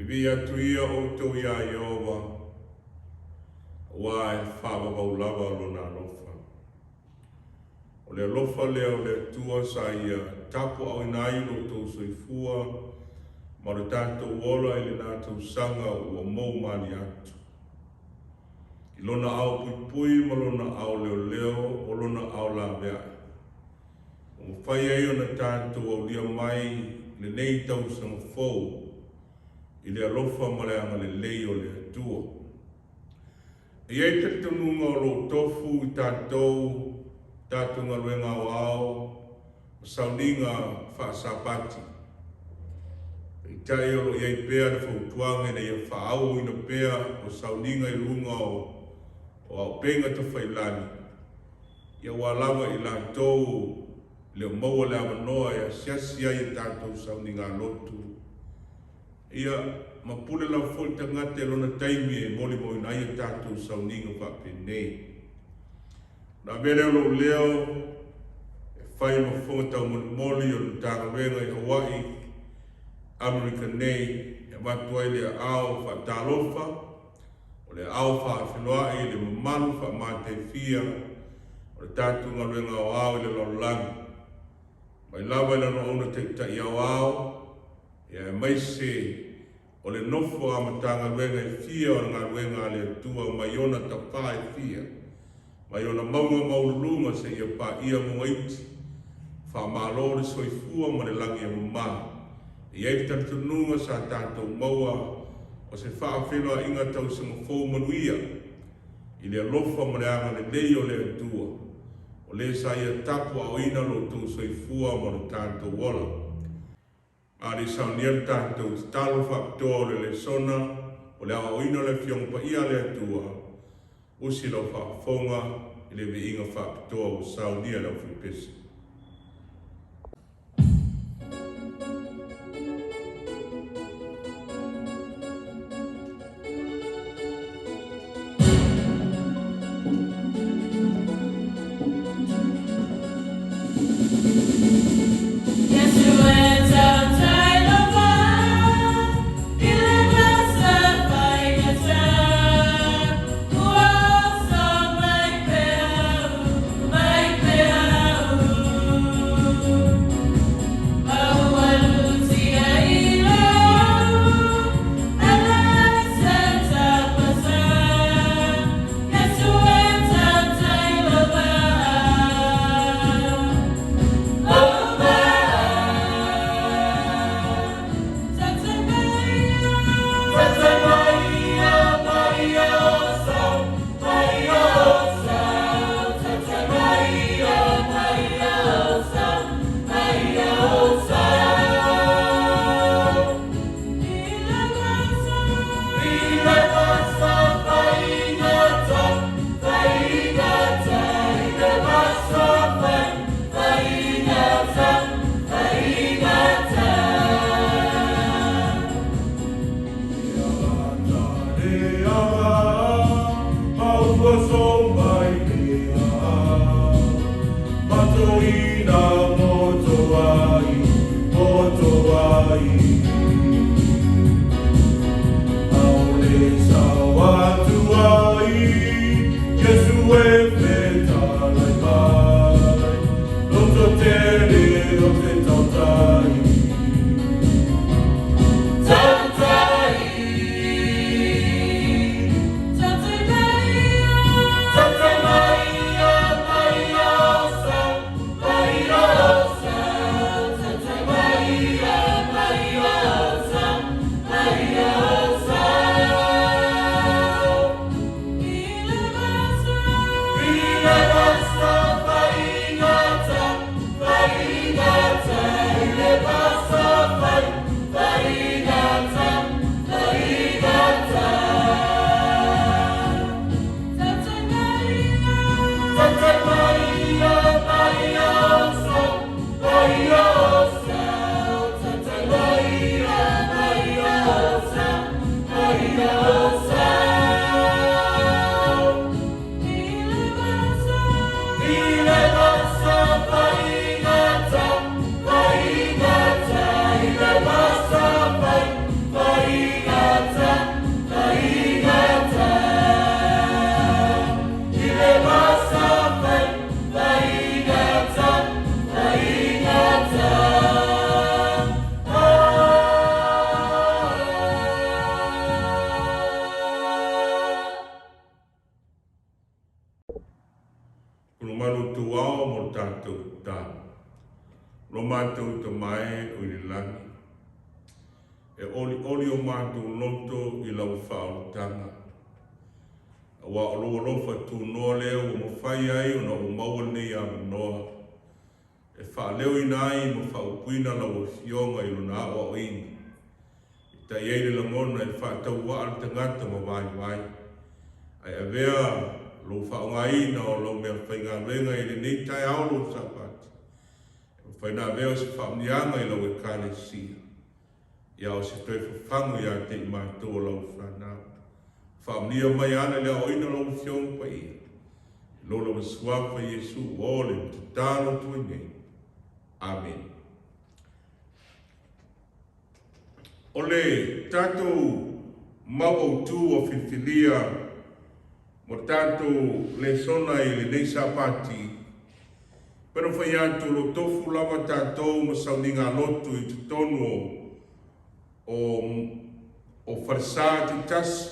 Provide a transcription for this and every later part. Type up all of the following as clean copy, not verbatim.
Vivii atu ia outou iā Ieova, aua e faavavau lava Lona alofa. O le alofa lea o le Atua sa Ia tapuaaoina ai lo outou soifua ma lo tatou ola i lena tausaga ua mou malie atu. I Lona ao puipui ma Lona ao leoleo, o Lona ao laveai, ua mafai ai ona tatou aulia mai lenei tausaga fou i le alofa ma le agalelei o le Atua. E i ai le talitonuga o lo o tofu i tatou tatou galuega aoao ma sauniga faasapati. Peitai o lo o i ai pea le fautuaga ina ia faaauauina pea o sauniga i luga o auupega tafailagi, aua lava i latou e le o maua le avanoa e asiasi ai i tatou sauniga lotu. Ia, ma pule lava foi le tagata i lona taimi e molimauina ai a tatou sauniga faapenei. Ona avea lea o lou leo e fai ma fofoga taumolimoli o le Matagaluega i Hawaii, Amerika nei, e avatu ai le aao faatalofa, o le aao faafeiloai i le mamalu faamataifia o le tatou galuega aoao i le lalolagi, mai lava i lana auna taitai aoao, ia aemaise o le nofo a Matagaluega e fia o le galuega a le Atua mai ona tafā e fia, mai ona mauga maualuluga seia paia Mogaiti. Faamalo le soifua ma le lagi e mama. E i ai le talitonuga sa tatou maua o se faafeiloaiga tausaga fou manuia i le alofa ma le agalelei o le Atua, o le sa Ia tapuaaoina lo outou soifua ma lo tatou ola. A le i saunia le tatou tatalo faapitoa o le lesona o le aoaoina o le Afioga Paia a le Atua, usi lau faafofoga i le viiga faapitoa ua saunia e le aufaipese. matou Tama e o i le lagi, e olioli o matou loto i lau faaolataga, aua o lou alofa tunoa lea ua mafai ai ona ou maua lenei avanoa e faaleoina ai ma faaupuina lau Afioga i lona aoaoina. E tai ai le lagona e faatauvaa le tagata ma vaivai, ae avea lou faaaogaina o lau meafaigaluega i lenei taeao lou Sapati, e mafai ona avea o se faamanuiaga i lau Ekalesia, ia o se toe fafagu ia te i matou o lau fanau. Faamanuia mai ana i le aoaoina o lau Afioga Paia, i lou lava Suafa Iesu ua ole ma tatalo atu ai nei. Amene. O le tatou mau autu ua filifilia mo tatou lesona i lenei Sapati, pei ona fai atu o lo o tofu lava tatou ma sauniga lotu i totonu o o falesa taitasi,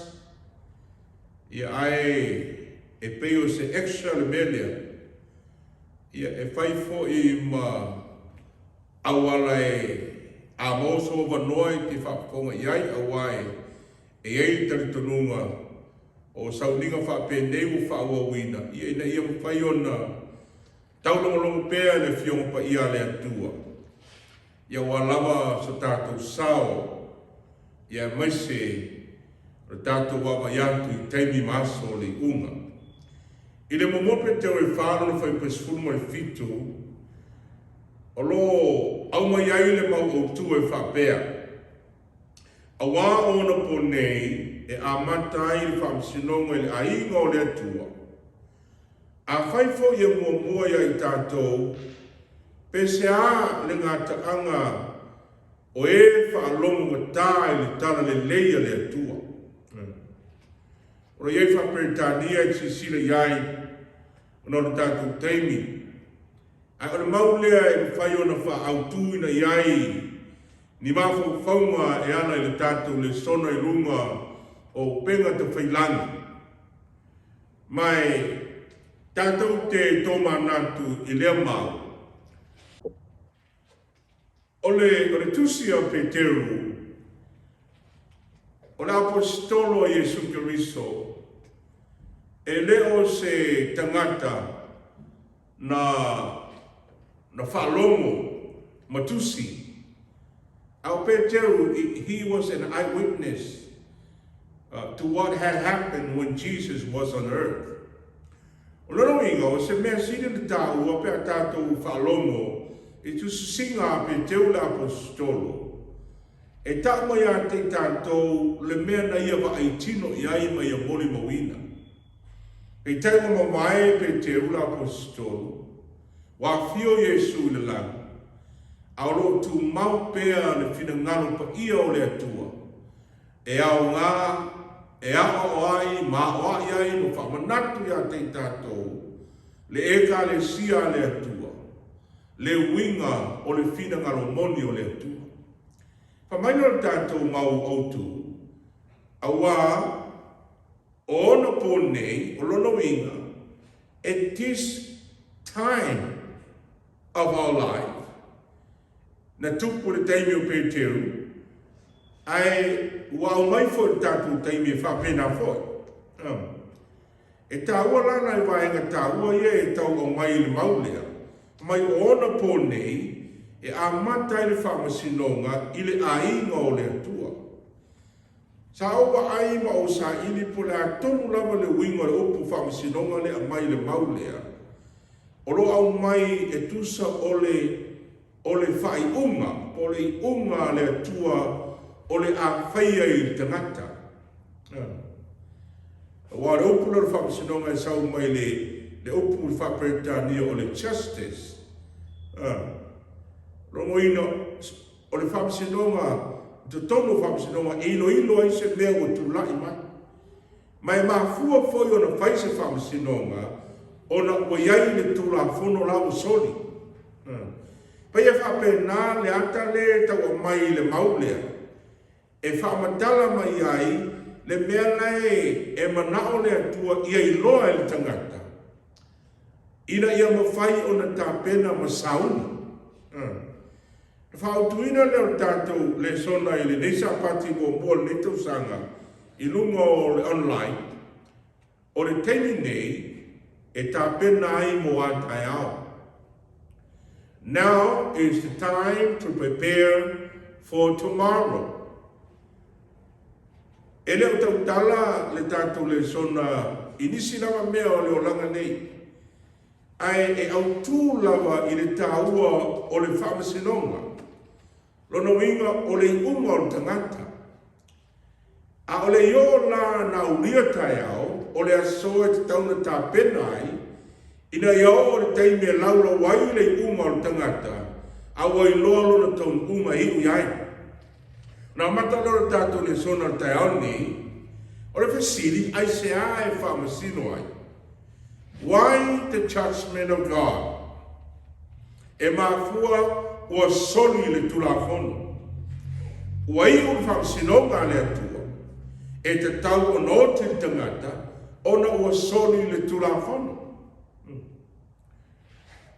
ia ae e pei o se extra le mea lea, ia e fai foi ma auala e a maua sou avanoa e te faafofoga i ai, aua e i ai le talitonuga o sauniga faapenei ua faaauauina, ia ina ia mafai ona taulogologo pea le Afioga Paia a le Atua, ia aua lava so tatou sao, ia aemaise o le tatou vaavaai atu i taimi ma aso o le iuga. I le muamua Petero e 4 lona fuaiupu e 17, o lo o aumai ai le mau autu e faapea, Aua o ona po nei e amata ai le faamasinoga i le aiga o le Atua. Afai foi e muamua ia i tatou, pe sea le gataaga o e faalogogata i le talalelei a le Atua. O lo o i ai faa-Peretania e silasila i ai ona o le tatou taimi. Ae o le mau lea e mafai ona faaautuina i ai ni mafaufauga e ala i le tatou lesona i luga o upega tafailagi. Ma e tatou te tomanatu i lea mau. O le, o le tusi a Peteru, o le aposetolo a Iesu Keriso, e le o se tagata na, na faalogo ma tusi. A o Peteru, he was an eyewitness to what had happened when Jesus was on earth. O lona uiga, o se mea sili ona taua pe a tatou faalogo i tusisiga a Peteru le Aposetolo, e tau mai ia te i tatou le mea na ia vaai tino i ai ma ia molimauina. Peitai ua mavae Peteru le Aposetolo, ua afio Iesu i le lagi, a o lo o tumau pea le finagalo paia o le Atua, e aoga, e aoao ai ma aoai ai ma faamanatu iā te i tatou le Ekalesia a le Atua, le uiga o le finagalo moni o le Atua. Fai mai lea o le tatou mau autu, auā o ona pō nei, o lona uiga, at this time of our life, Na tupu le taimi o Peteru, ae ua aumai foi le tatou taimi e faapena foi. E taua la nai vaega taua ia e tau aumai i le mau lea, mai o ona pō nei e amata ai le faamasinoga i le aiga o le Atua. Sa ou vaai ma ou saili po o le a tonu lava le uiga o le upu faamasinoga lea aumai i le mau lea, o lo o aumai e tusa o le o le faaiuga po o le iuga a le Atua o le a faia i le tagata. Aua o le upu lea o le faamasinoga e sau mai le le upu i le faa-Peretania o le justice. Logoina o le faamasinoga, i totonu o faamasinoga e iloilo ai se mea ua tulai mai. Ma e mafua foi ona fai se faamasinoga ona ua i ai le Tulafono la ua soli. Pei e faapena le ata lea e tau aumai i le mau lea, e faamatala mai ai le mea la e manao le Atua ia iloa e le tagata, ina ia mafai ona tapena ma sauni. Na faaautuina lea o le tatou lesona i lenei Sapati muamua o lenei tausaga i luga o le online, o le taimi nei e tapena ai mo a taeao. Now is the time to prepare for tomorrow. E le o tautala le tatou lesona i nisi lava mea o le olaga nei, ae e autū lava i le taua o le faamasinoga, lona uiga o le iuga o le tagata. A o le i oo la na aulia taeao, o le aso e tatau ona tapena ai, ina ia oo le taimi e laulau ai le iuga o le tagata, a ua iloa lona taunuuga e iu i ai. Ona amata lea o le tatou lesona i le taeao lenei, o le fesili, aisea e faamasino ai? Why the judgment of God? E mafua ua soli le Tulafono. Ua iu le faamasinoga a le Atua, e tatau ona oti le tagata ona ua soli le Tulafono.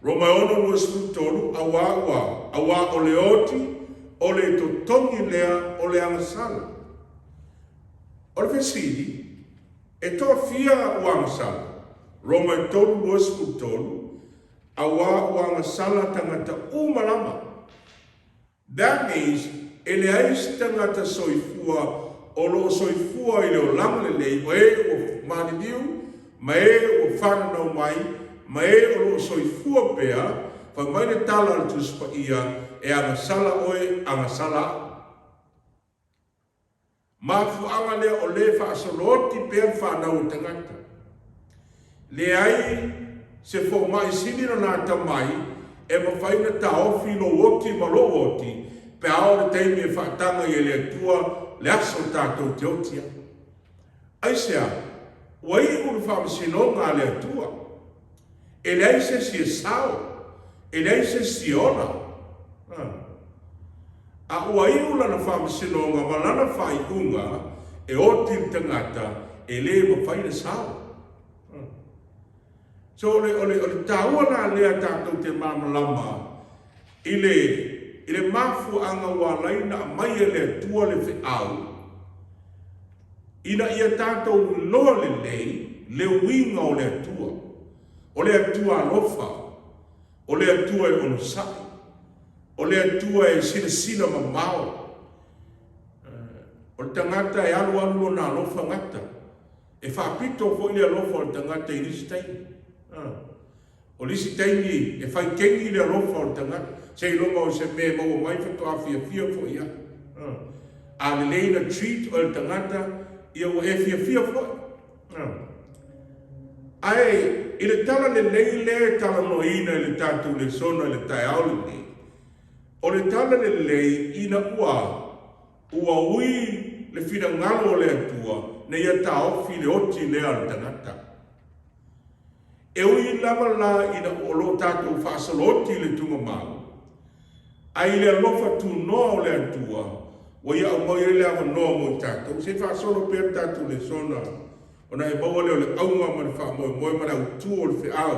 Roma 6:23, Auā ua, auā o le oti, o le totogi lea o le agasala. O le fesili, e toafia ua agasala? Roma 3:23, Auā ua agasala tagata uma lava. That means, e leai se tagata soifua o lo o soifua i le olaga lelei, o e ua maliliu, ma e ua fananau mai, ma e o lo o soifua pea, fai mai le tala a le Tusi Paia, e agasala oe, agasala au. Mafuaaga lea o lē faasolooti pea le fanau o tagata. Leai se fomai sili lona atamai e mafai ona taofi lou oti ma lou oti pe a oo le taimi e faataga ai e le Atua le aso tatou te oti ai. Aisea? Ua iu le faamasinoga a le Atua. E leai se isi e sao, e leai se isi e ola. A ua iu lana faamasinoga ma lana faaiuga, e oti le tagata, e lē mafai ona sao. So o le, o le, o le taua la lea tatou te malamalama i le, i le mafuaaga ua ala ai ona aumai e le Atua le feau, ina ia tatou iloa lelei le uiga o le Atua. O le Atua alofa, o le Atua e onosai, o le Atua e silasila mamao. O le tagata e alualu lona alofa gata. E faapito foi le alofa o le tagata i nisi taimi. O le isi taimi e fai kegi le alofa o le tagata, seiloga o se mea e maua mai faatoa fiafia foi ai. A lelei na treat oe e le tagata, ia ua e fiafia foi. Ae i le tala lelei lea e talanoaina i le tatou lesona i le taeao lenei, o le tala lelei ina ua ua ui le finagalo o le Atua ina ia taofi le oti lea a le tagata. E ui lava la ina o lo o tatou faasolooti i le tugamau, ae i le alofa tunoa o le Atua, ua Ia aumai ai le avanoa mo i tatou, se i faasolo pea le tatou lesona, ona e maua lea o le auga ma le faamoemoe ma le autu o le feau.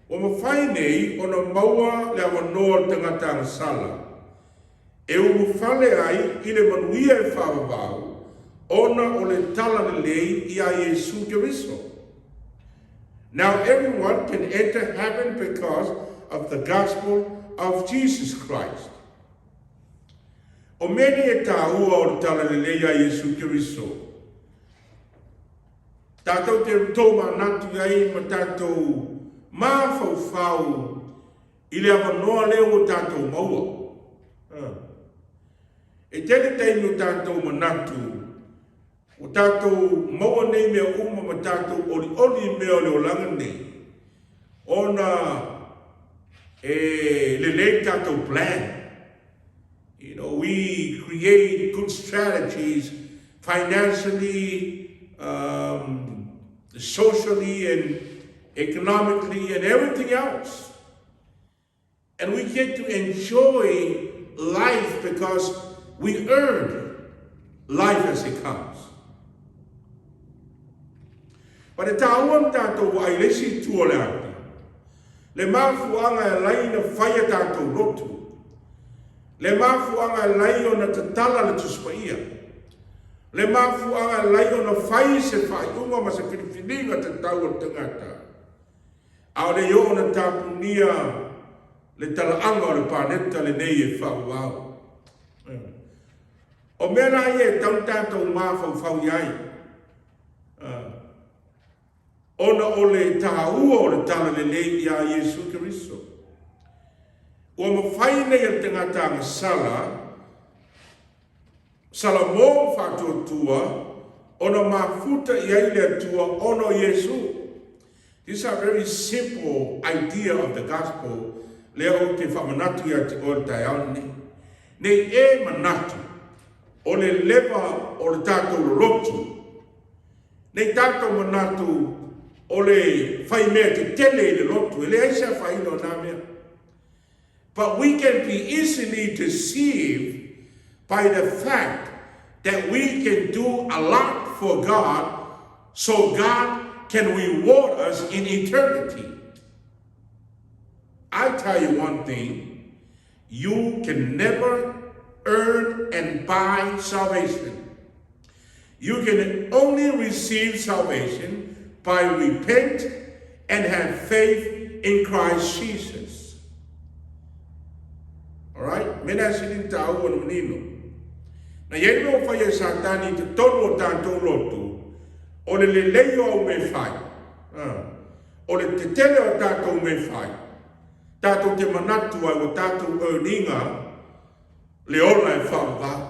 Ua mafai nei ona maua le avanoa o le tagata agasala e ulufale ai i le manuia e faavavau ona o le talalelei iā Iesu Keriso. Now everyone can enter heaven because of the gospel of Jesus Christ. O mea nei e tāua o le talalelei iā Iesu Keriso, tatou te tōmanatu i ai ma tatou mafaufau i le avanoa lea ua tatou maua. E tele taimi o tatou manatu, ua tatou maua nei mea uma ma tatou olioli i mea o le olaga nei, ona e lelei le tatou plan. We create good strategies financially, socially and economically and everything else. And we get to enjoy life because we earn life as it comes. But e tāua na tātou vaai i le isi itu o le ata, le mafuaaga e ala ai ona fai a tatou lotu. Le mafuaaga e alai ona tatala le Tusi Paia. Le mafuaaga e alai ona fai se faaiuga ma se filifiliga tatau a le tagata, a o le i oo ona tapunia le talaaga o le paneta lenei e faavavau. O mea la ia e tatau ona tatou mafaufau i ai, ona o le taua o le talalelei iā Iesu Keriso. Ua mafai nei e le tagata agasala Salamo faatuatua ona mafuta i ai le Atua ona o Iesu. This a very simple idea of the gospel lea ou te faamanatu ia te oe le taeao lenei. Ne i e manatu o le leva o le tatou lolotu, ne i tatou manatu o le fai mea tetele i le lotu, e leai se afaina o na mea. But we can be easily deceived by the fact that we can do a lot for God so God can reward us in eternity. I tell you one thing, you can never earn and buy salvation. You can only receive salvation by repent and have faith in Christ Jesus. Alright? Mea sili ona taua ona manino. Na i ai mea ua faia e Satani i totonu o tatou lotu, o le lelei o au mea fai. O le tetele o tatou mea fai. Tatou te manatu ai ua tatou earn ina le ola e faavavau.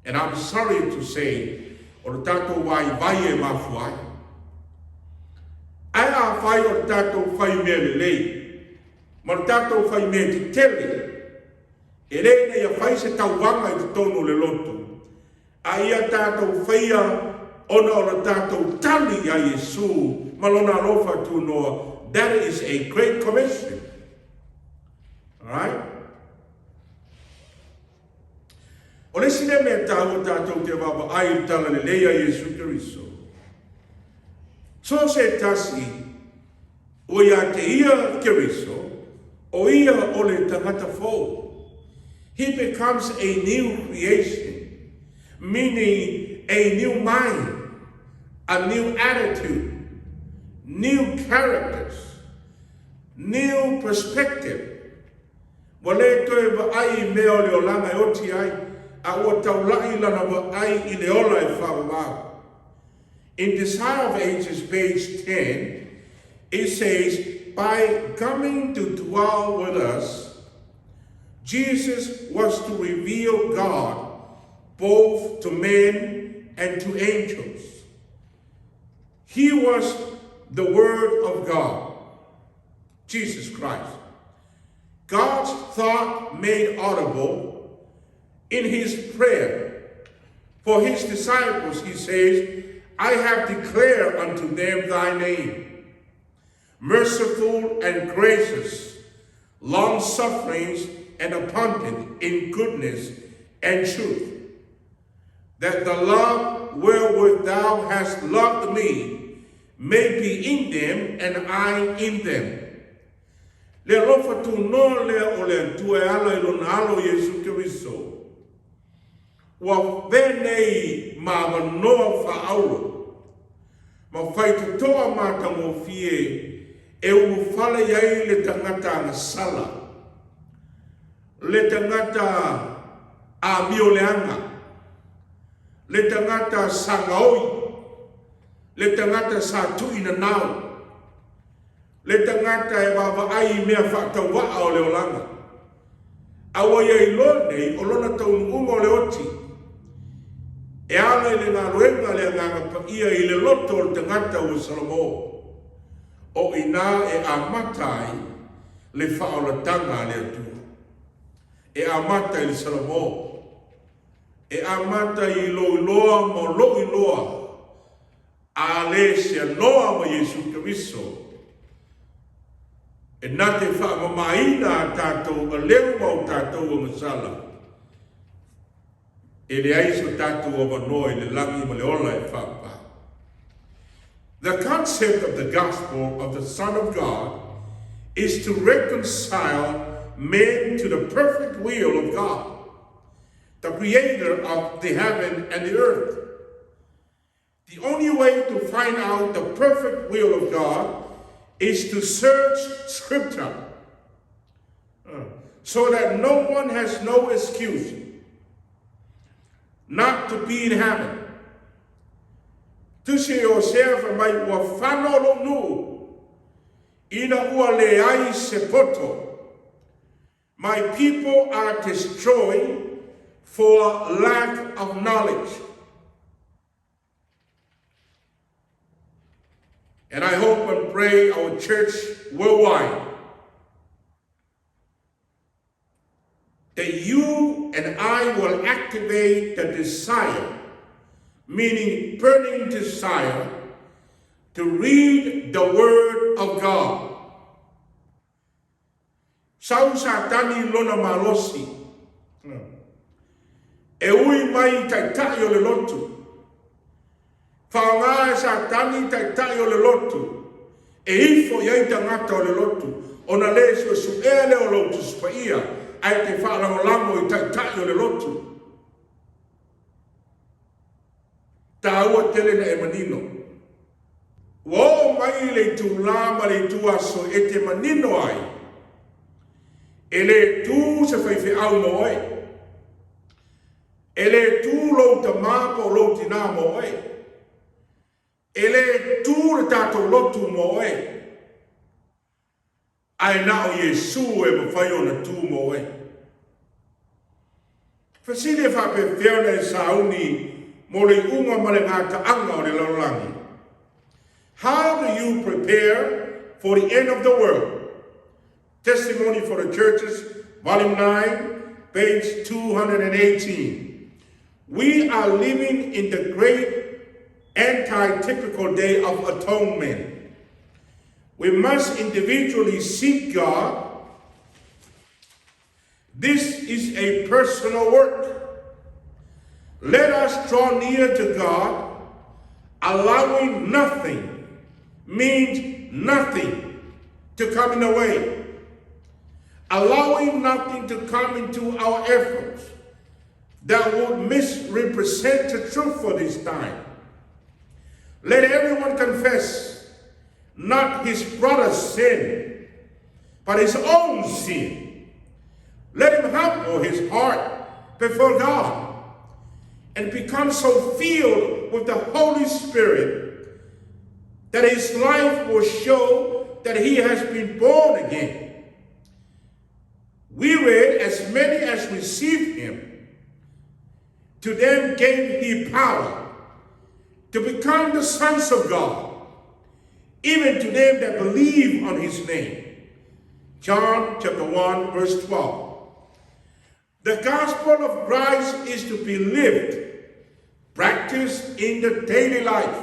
And I'm sorry to say, o le tatou vaivai e mafua ai. Ae afai o le tatou fai mea lelei, ma le tatou fai mea tetele, e le ina ia fai se tauvaga i totonu o le lotu, a ia tatou faia ona o le tatou tali iā Iesu ma lona alofa tunoa, that is a great commission. Alright? O le isi lea mea taua tatou te vaavaai i le talalelei a Iesu Keriso. So se tasi ua ia te ia Keriso, o ia o le tagata fou. He becomes a new creation, meaning a new mind, a new attitude, new characters, new perspective. Ua le toe vaai i mea o le olaga e oti ai, a ua taula'i lana vaai i le ola e faavavau. In Desire of Ages, page 10, it says, By coming to dwell with us, Jesus was to reveal God both to men and to angels. He was the Word of God, Jesus Christ. God's thought made audible in his prayer. For his disciples, he says, I have declared unto them thy name. Merciful and gracious, long sufferings and abundant in goodness and truth. That the love wherewith thou hast loved me may be in them and I in them. Le alofa tunoa lea o le Atua e ala i lona Alo Iesu Keriso, ua avea nei ma avanoa faaauro, ma faitotoa matagofie e ulufale i ai le tagata agasala, le tagata amioleaga, le tagata sagaoi, le tagata sa tuuinanao, le tagata e vaavaai i mea faatauvaa o le olaga, a ua ia iloa nei o lona taunuuga o le oti, e ala i le galuega a le Agaga Paia i le loto o le tagata ua salamo, o i inā e amata ai le faaolataga a le Atua. E amata i le salamo. E amata i lou iloa ma lou iloa A le seanoa ma Iesu Keriso, e na te faamamaina a tatou aleu ma o tatou agasala, e leai so tatou avanoa i le lagi ma le ola e faapapa. The concept of the gospel of the Son of God is to reconcile men to the perfect will of God, the creator of the heaven and the earth. The only way to find out the perfect will of God is to search Scripture so that no one has no excuse not to be in heaven. Tusi e Osea fai mai ua fano lou nuu ina ua leai se poto. My people are destroyed for lack of knowledge. And I hope and pray our church worldwide that you and I will activate the desire, meaning burning desire, to read the Word of God. Sau Satani lona malosi e ui mai i taitai o le lotu. Faaaoga e Satani taitai o le lotu e ifo i ai tagata o le lotu, ona le suesuea lea o lou Tusi Paia, ae te faalagolago i taitai o le lotu. Taua tele na e manino. Ua oo mai le itulā ma le ituaso e te manino ai, e lē tū se faifeau mo oe. E lē tū lou tamā po o lou tinā mo oe. E lē tū le tatou lotu mo oe. Ae na o Iesu e mafai ona tū mo oe. Fesili e faapefea ona e sauni mo le iuga ma le gataaga o le lalolagi? How do you prepare for the end of the world? Testimony for the Churches, Volume 9, page 218. We are living in the great antitypical day of atonement. We must individually seek God. This is a personal work. Let us draw near to God, allowing nothing, means nothing, to come in the way. Allowing nothing to come into our efforts that would misrepresent the truth for this time. Let everyone confess not his brother's sin, but his own sin. Let him humble his heart before God and become so filled with the Holy Spirit that his life will show that he has been born again. We read, as many as received him, to them gave he power to become the sons of God, even to them that believe on his name. John chapter 1, verse 12. The gospel of Christ is to be lived, practiced in the daily life.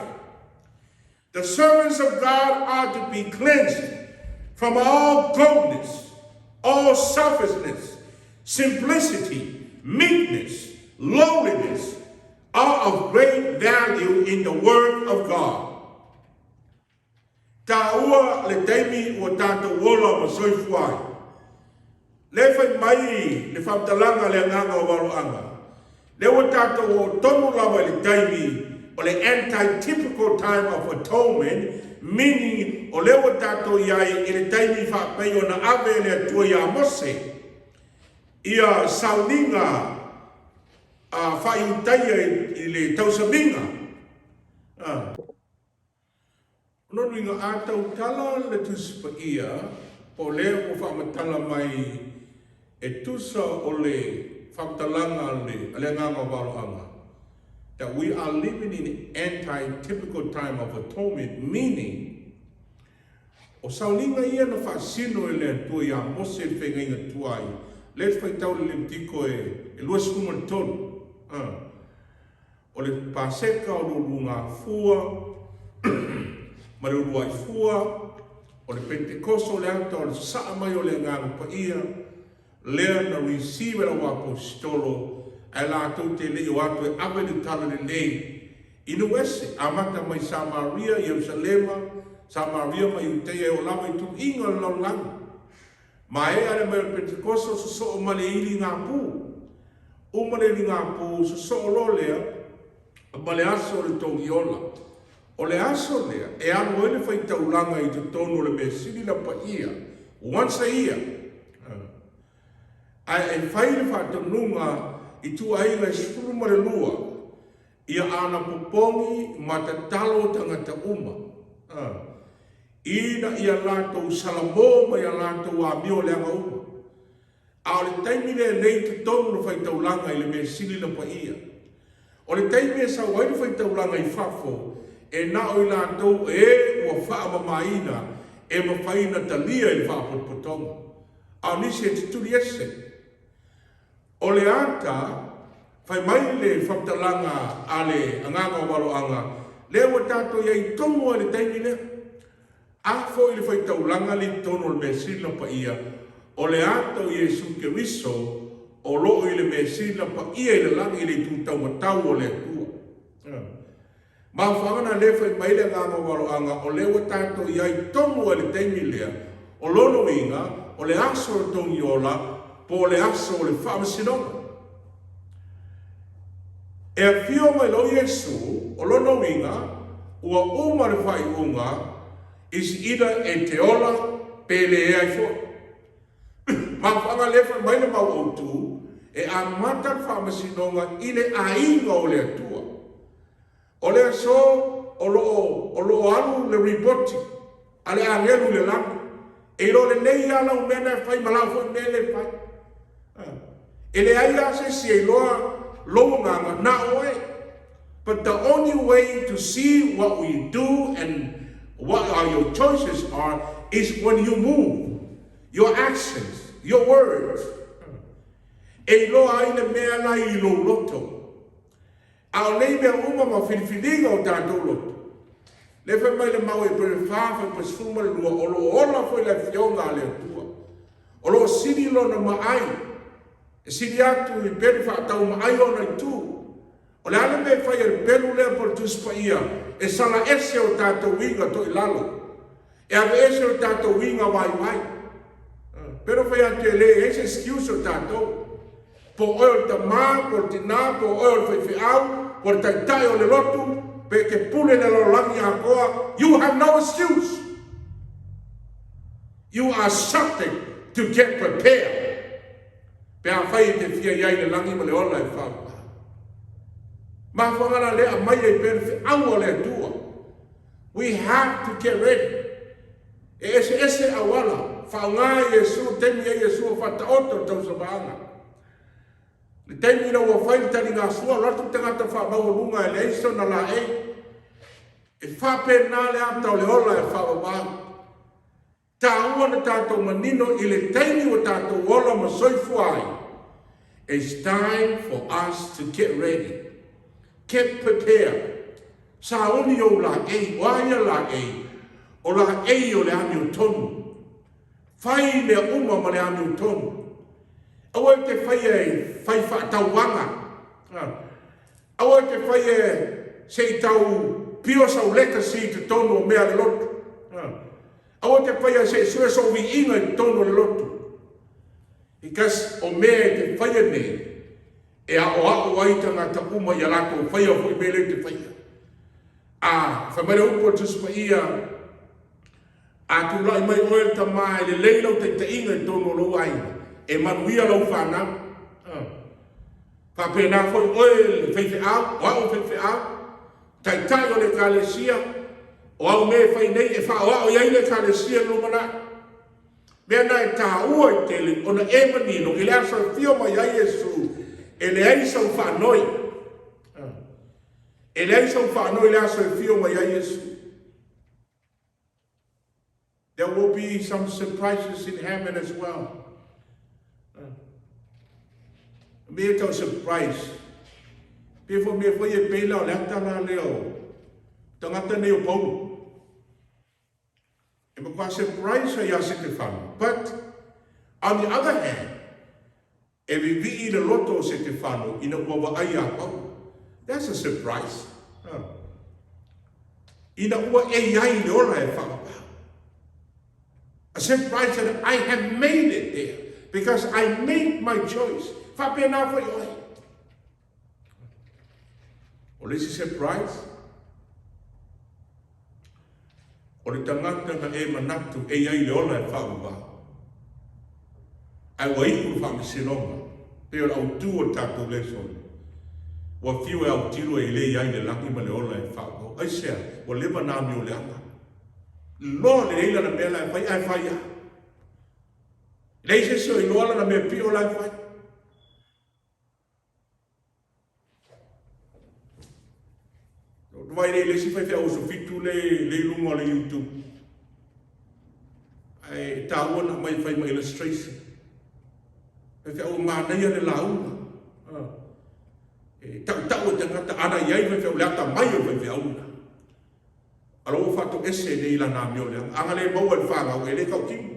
The servants of God are to be cleansed from all coldness, all selfishness, simplicity, meekness, lowliness are of great value in the work of God. Taua le taimi ua tatou ola ma soifua ai. Lea e fai mai le faamatalaga a le Agaga o Valoaga, lea ua tatou oo tonu lava i le taimi o le anti-typical time of atonement, meaning o lea ua tatou i ai i le taimi faapei ona ave e le Atua iā Mose ia sauniga a faaiutaia i le tausamiga. O lona uiga, a tautala le Tusi Paia, po o lea ua faamatala mai e tusa o le faamatalaga a le Agaga o Valoaga, that we are living in anti-typical time of atonement, meaning, o sauniga ia na faasino e le Atua iā Mose i le feagaiga tuai, lea e te faitau i le Levitiko e 23, a. O le Paseka o le uluugafua ma le uluaifua, o le Pentekoso o le ata o le sasaa mai o le Agaga Paia, lea na receive e lau Apositolo, ae latou te le i o atu e ave le Tala Lelei i nuu ese, amata mai Samaria, Ierusalema, Samaria ma Iuteia e oo lava i tuiga o le lalolagi. Maea le mai o le Penetekoso sosoo ma le iligapu. Uma le iligapu sosoo loa lea ma le aso o le Togiola. O le aso lea e alu ai le faitaulaga i totonu o le Mea Sili na Paia, once a year. Ae e fai le faatonuga i ituaiga e 12 ia anapopogi ma tatalo tagata uma, ina ia latou salamo mai a latou amio leaga uma. A o le taimi lea nei i totonu o le faitaulaga i le Mea Sili na Paia. O le taimi e sau ai le faitaulaga i fafo, e na o i latou e ua faamamaina e mafai ona talia i le faapotopotoga. A o nisi e tutuli ese. O le ata, fai mai le faamatalaga a le Agaga o Valoaga, lea ua tatou i ai tonu lava i le taimi lea. A foi le faitaulaga lea i totonu o le Mea Sili na Paia, o le ata o Iesu Keriso o lo o i le Mea Sili na Paia i le lagi i le itu taumatau o le Atua. Mafuaaga na lea fai mai le Agaga o Valoaga o lea ua tatou i ai tonu lava i le taimi lea, o lona uiga o le aso o le Togiola po o le aso o le Faamasinoga. E afio mai loa Iesu, o lona uiga ua uma le faaiuga, is either e te ola pe leai foi. Mafuaaga lea fai mai le mau autu, e amata le faamasinoga i le aiga o le Atua. O le aso o lo o o lo o alu le ripoti a le agelu i le lagi, e iloa lelei lava lau mea na e fai ma lau foi mea lea e fai. E leai lava se isi e iloa lou agaga na o oe. But the only way to see what we do and what are your choices are is when you move, your actions, your words. E iloa ai le mea la i lou loto. A o nei mea uma ma filifiliga o tatou loto, lea fai mai le mau Eperu 4 fuaiupu 12, o lo o ola foi le Afioga a le Atua, o lo o sili lona maai, e sili atu i pelu faatau maai ona itu. O le a le mea e fai e le pelu lea po o le Tusi Paia e sala ese o tatou uiga toilalo, e aveese o tatou uiga waiwai. Pero fai atu e leai se excuse o tatou. Po o oe o le tama, po o le tina, po o oe o le faifeau, po o le taitai o le lotu, pe te pule le lalolagi atoa, you have no excuse. You are subject to get prepared. Pe afai e te fia i ai le lagi ma le ola e whaumā. Mafuaaga la lea aumai ai pea le feau a le Atua. We have to get ready. E eseese auala, faaaoga Iesu, taimi ai Iesu o faataoto le tausamaaga. Le taimi ina ua fai le taligasua, alu atu le tagata faamaualuga e leai sona laei. E faapena le ata o le ola e faavavau. Taua na tatou manino i le taimi ua tatou ola ma soifua ai. It's time for us to get ready. Get prepared. Sauni ou laei, o a ia laei? O laei o le amiotonu. Fai mea uma ma le amiotonu. Aua e te faia e fai faatauaga. Aua e te faia e se i tau pio sau legacy i totonu o mea a le lotu. Aua e te faia se i sue sou viiga i totonu o le lotu. Because o mea e te faia nei, e aoao ai tagata uma ia latou faia foi mea lea e te faia. A fai mai le upu a le Tusi Paia, a tulai mai oe le tama e lelei lau taitaiga i totonu o lou aiga, e manuia lau fanau. Faapena foi oe le faifeau, o au faifeau, taitai o le ekalesia, o au mea e fai nei e faaoao i ai le ekalesia i le lumanai. Mea na e taua i tele ona e manino i le aso e afio mai ai Iesu, e leai sau faanoi. E leai sau faanoi i le aso e afio mai ai Iesu. There will be some surprises in heaven as well. Mea tau surprise. Pe fo mea foi e pela o le ata la lea o tagata nei o Paulo. E matua surprise ai ia Setefano. But, on the other hand, e vivii le loto o Setefano ina ua vaai iā Paulo. That's a surprise. Ina ua e i ai i le ola e whaapau. A surprise that I have made it there because I made my choice. Faapena foi oe. O le isi surprise, o le tagata na e manatu e i ai le ola e faavavau. Ae ua iu le faamasinoga, pei o le autu o le tatou lesson. Ua fiu e autilo e le i ai le lagi ma le ola e faavavau. Aisea? Ua leva na amioleaga. Loa lelei lana mea la e fai, ae fai lava. E leai se isi o iloa lana mea pio la e fai. Ou te vaai lea i le isi faifeau usufitu le le i luga o le YouTube. Ae e taua na aumai e fai ma illustration. Faifeau e manaia le lauga. Ah. E tautau e tagata ana i ai faifeau le atamai o le faifeau lena. A lo ua faatoese nei lana amio leaga. Ana le maua e le fanau e le tautino.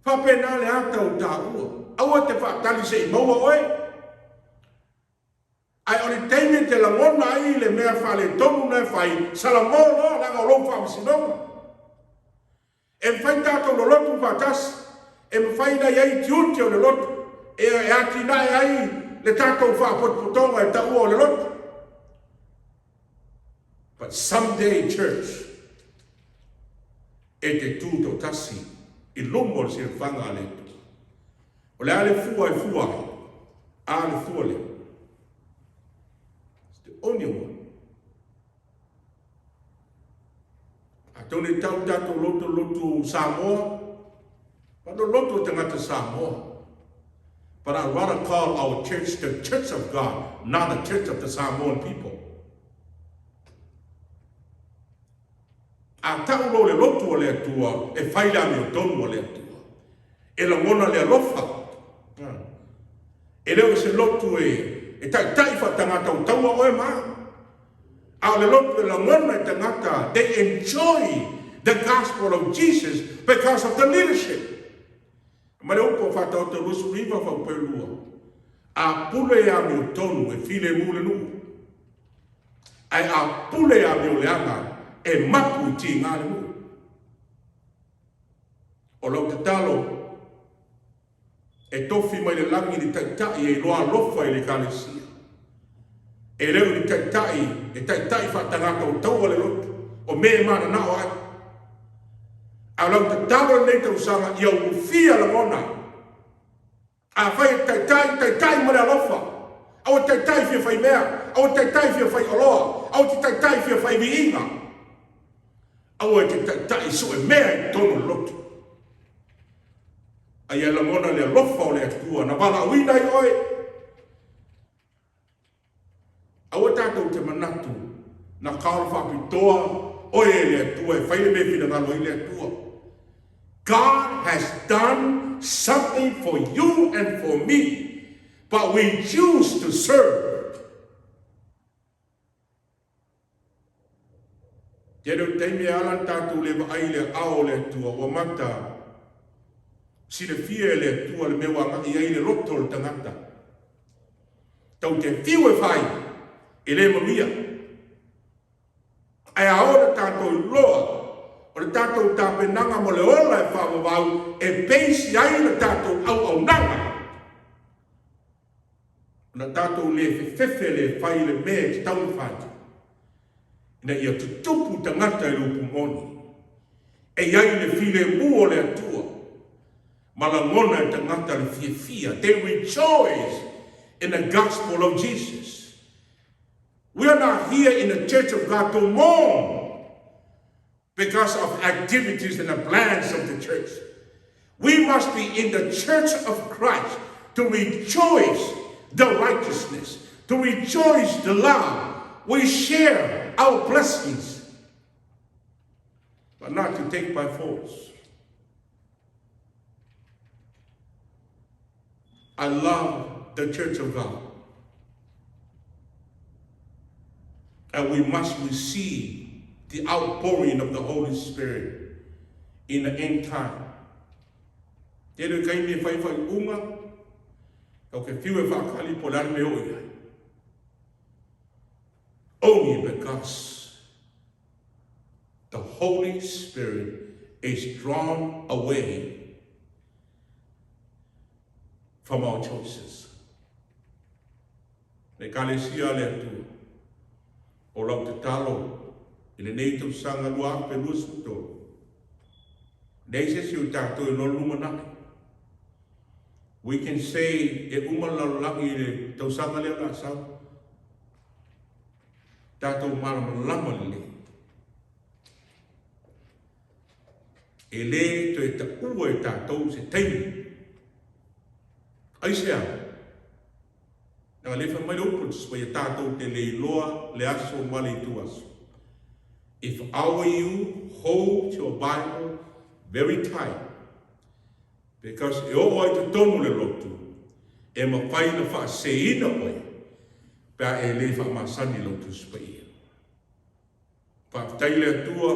Faapena le ata o taua. Aua te faatali se i maua oe. Ae o le taimi e te lagona ai le mea faaletonu na e fai, salamo loa leaga o lou faamasinoga. E mafai tatou lolotu faatasi, e mafai ona i ai tiute o le lotu e, e atinae ai le tatou faapotopotoga e taua o le lotu. But someday, church, e te tu toatasi i luma o le silafaga a le Atua. O le a le fua e fua ai? A le fua lea. It's the only one. Atonu e tau tatou lotu lotu Samoa, but no lotu o tagata Samoa. But I'd rather call our church the Church of God, not the Church of the Samoan people. A tau loa le lotu o le Atua, e fai le amiotonu a le Atua. E lagona le alofa. E le o se lotu e, e taitai faatagata o taua oe ma au. A o le lotu e lagona e tagata, they enjoy the gospel of Jesus because of the leadership. Ma le upu o Faataoto 29 faaupelua, A pule e amiotonu e filemu le nuu, ae a pule e amioleaga e mapu i tiga le nuu. O lau tatalo, e tofi mai le lagi ni taitai e iloa alofa i le Ekalesia. E le o ni taitai e taitai faatagata o taua le lotu, o mea e mananao ai. A o lau tatalo i lenei tausaga, ia ulufia lagona. Afai e taitai, taitai ma le alofa. Aua e taitai fia fai mea, aua e taitai fia fai oloa, aua e te taitai fia fai viiga. Aua e te taitai sue mea i totonu o le lotu. A ia lagona le alofa o le Atua na valaauina ai oe. Aua tatou te manatu na kaola faapitoa oe e le Atua e fai le mea e finagalo ai le Atua. God has done something for you and for me, but we choose to serve. Tele o taimi e ala ona tatou le vaai i le aao o le Atua, ua mata silafia e le Atua le mea ua agai ai le loto o le tagata. Tau te fiu e fai, e le manuia. Ae a oo le tatou iloa o le tatou tapenaga mo le ola e faavavau e base ai le tatou auaunaga, Ona tatou le fefefe le fai i le mea e tatau ona fai, ina ia tutupu tagata i le upu moni, e i ai le filemu o le Atua, ma lagona e tagata le fiafia, they rejoice in the gospel of Jesus. We are not here in the church of God to mourn because of activities and the plans of the church. We must be in the church of Christ to rejoice the righteousness, to rejoice the love. We share our blessings, but not to take by force. I love the church of God. And we must receive the outpouring of the Holy Spirit in the end time. Tele o taimi e whai whai unga, tau ke whiu e whakali po le are me o i ai. Only because the Holy Spirit is drawn away from our choices. Le Ekalesia a le Atua, o lau tatalo i lenei tausaga 2023, leai se isi o tatou e iloa le lumanai. We can say e uma le lalolagi i le tausaga lea o le a sau. Tatou malamalama lelei. E le toe taua e tatou se taimi. Aisea? Leaga lea fai mai le upu le Tusi Paia, tatou te le iloa le aso ma le ituaso. If I were you, hold your Bible very tight because e oo ai totonu le lotu, e mafai ona faaseseina oe pe a e le faamasani i lau Tusi Paia. Faafetai i le Atua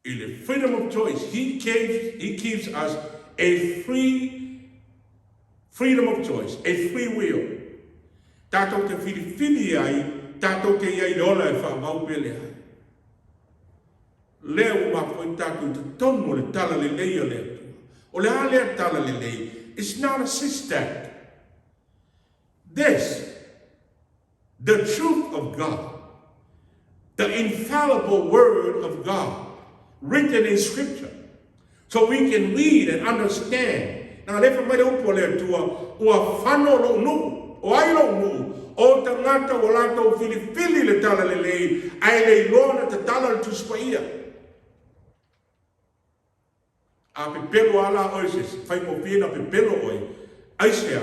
i le freedom of choice. He gave, he gives us a free freedom of choice, a free will. Tatou te filifili ai, tatou te i ai i le ola e faavau pe leai. Lea ua mafua ai tatou i totonu o le tala lelei a le Atua. O le a lea tala lelei? It's not a system. This, the truth of God, the infallible word of God, written in scripture, so we can read and understand. Na le fai mai le upu a le Atua, ua fano lou nuu, o ai lou nuu, o tagata ua latou filifili le tala lelei, ae le iloa ona tatala le Tusi Paia. A pepelo lava la oe i se isi, faigofie ona pepelo oe. Aisea?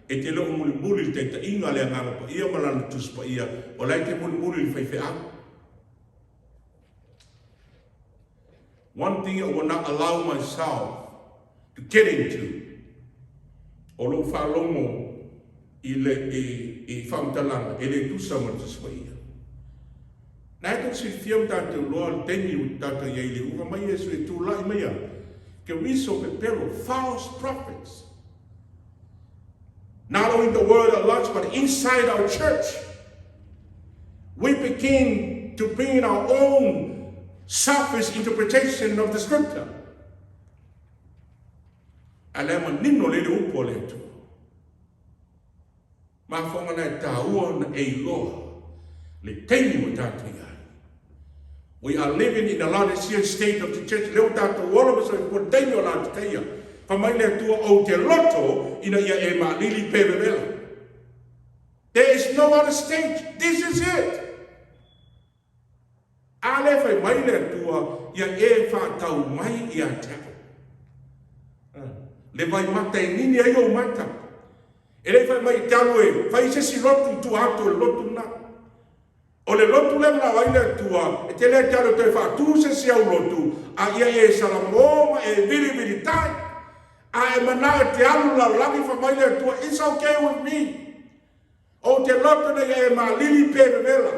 E te le o mulimuli i le taitaiga a le Agaga Paia ma Lana Tusi Paia, o la e te mulimuli i le faifeau. One thing I will not allow myself to get into, o lou faalogo i le i, i faamatalaga e le tusa ma le Tusi Paia. Na e tou silafia ma tatou iloa le taimi ua tatou i ai i le uva mai Iesu e tulai mai ai Keriso pepelo, false prophets. Not only the world at large, but inside our church. We begin to bring in our own selfish interpretation of the scripture. A le manino le le upu a le Atua. Mafuaaga na e taua ona e iloa le taimi ua tatou i ai. We are living in the Laodicean state of the church, lea ua tatou ola ma soifua i le taimi o Laodikeia. Fai mai le Atua, Ou te loto ina ia e maalili pe vevela. There is no other stage, this is it. A lea fai mai le Atua, ia e faatau mai ia te au. Le vaimata e nini ai ou mata. E le i fai mai e te alu e fai se isi lotu i tua atu o le lotu lena. O le lotu lea e manao ai le Atua, e te le te alu e toe faatu se isi au lotu, a ia e salamo ma e vilivilitai. A e manao e te alu i le lalolagi, fai mai le Atua, It's okay with me. Ou te loto ina ia e malili pe vevela.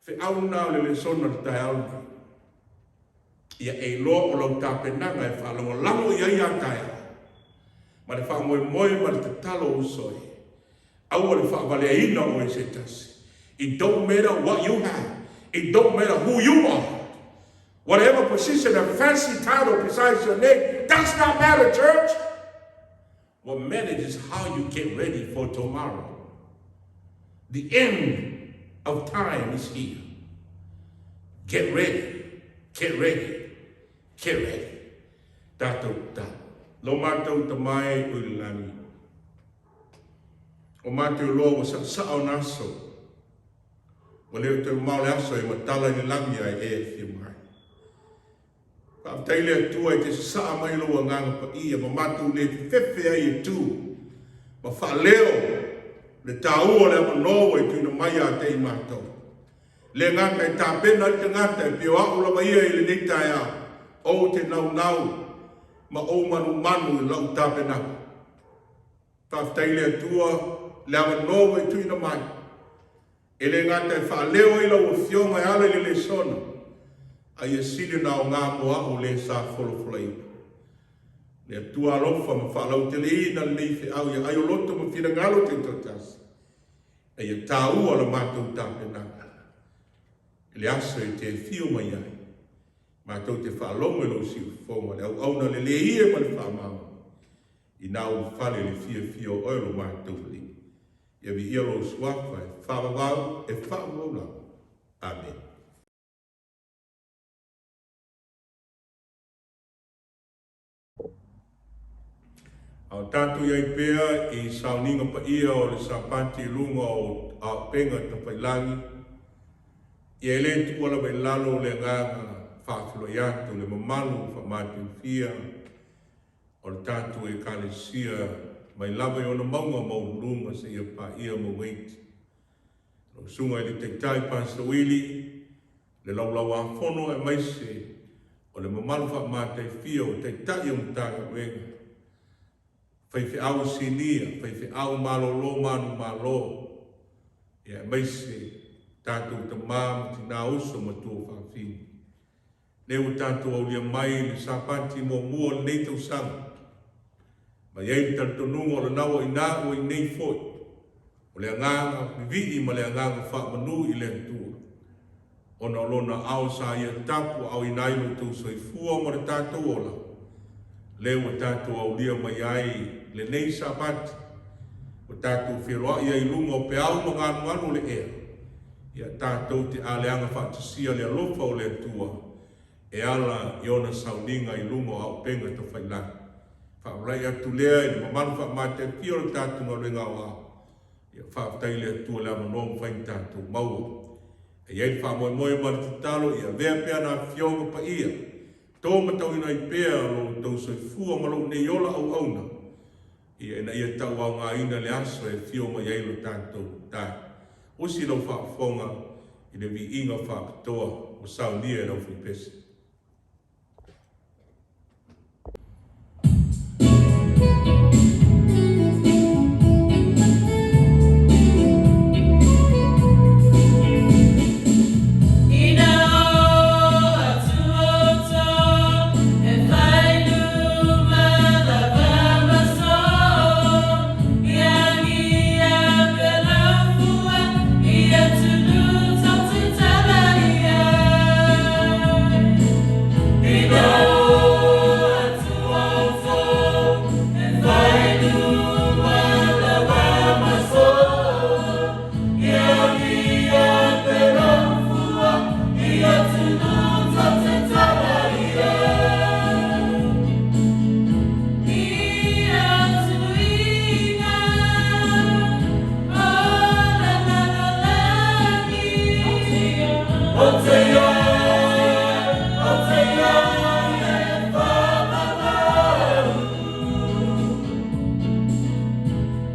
Feau na o le lesona o le taeao lenei. Ia e iloa o lau tapenaga e faalagolago i ai ia taeao, ma le faamoemoe ma le tatalo uso e. Aua le faavaleaina oe e se tasi. It don't matter what you have. It don't matter who you are. Whatever position and fancy title besides your name does not matter, church. What matters is how you get ready for tomorrow. The end of time is here. Get ready, get ready, get ready. Tatou tatalo. Lo matou Tama e o i le lagi, o matou iloa ua saasaa o na aso, ua le o toe mamao le aso e matala i le lagi ae e afio mai. Faafetai le Atua e te sasaa mai lou Agaga Paia ma matou le fefefe ai e tu ma faaleo le taua o le avanoa ua e tuuina mai ia te i matou. Le gata e tapena ai le tagata e pei o a'u lava ia i lenei taeao, ou te naunau ma ou manumanu i la'u tapenaga. Faafetai le Atua le avanoa ua e tuuina mai. E le gata e faaleo ai lau Afioga e ala i le lesona, a ia sili ona aoga mo a'u le sa folafolaina. Le Atua alofa ma faalauteleina lenei feau ia ai o loto ma finagalo taitoatasi, a ia taua la matou tapenaga. I le aso e te afio mai ai, matou te faalogo i lou siufofoga, le auauna lelei e ma le faamaoni, ina ulufale i le fiafia o oe lo matou Alii. Ia viia lou suafa e faavavau e faavavau lava. Amene. A o tatou i ai pea i sauniga paia o le Sapati i luga o auupega tafailagi, ia e le tuua lava i lalo le agaga faafeiloai atu le mamalu faamataifia o le tatou Ekalesia mai lava i ona mauga maualuluga seia paia mauga iti. Lau Susuga i le Taitai Pastor Willie, le Laulau-a-Fono aemaise o le mamalu faamataifia o Taitai o Matagaluega, faifeau sinia, faifeau malolo manumalo, ia aemaise tatou tama ma tina uso ma tuafafine. Lea ua tatou aulia mai le Sapati muamua o lenei tausaga, ma i ai le talitonuga o lena ua i ina ua i nei foi, o le agaga vivii ma le agaga faamanu i le Atua, ona o Lona ao sa Ia tapu aoina ai lo outou soifua ma le tatou ola, lea ua tatou aulia mai ai lenei Sapati, ua tatou feloai ai i luga o peau ma galugalu o le ea, ia tatou te aleaga faatasia le alofa o le Atua e ala i ona sauniga i luga o auupega tafailagi. Faamalaia atu lea i le mamalu faamataifia o le tatou galuega aoao. Ia faafetai i le Atua le avanoa mafai ona tatou maua. E i ai le faamoemoe ma le tatalo ia avea pea na afioga paia, to matauina ai pea lo outou soifua ma lou nei ola auauna, ia ina ia tauaogaina le aso e afio mai ai lo tatou Tai. Usi lau faafofoga i le viiga faapitoa ua saunia e lau faipese. Ina o atu outou e whai luma lava maso, ia ngia pelafua, ia tunu tau te tala ia. Ina o atu outou e whai luma lava maso, ia ngia pelafua, ia tunu tau te tala ia. Ia tunuina o la la la lagi. O te ia, o te ia e whakatau.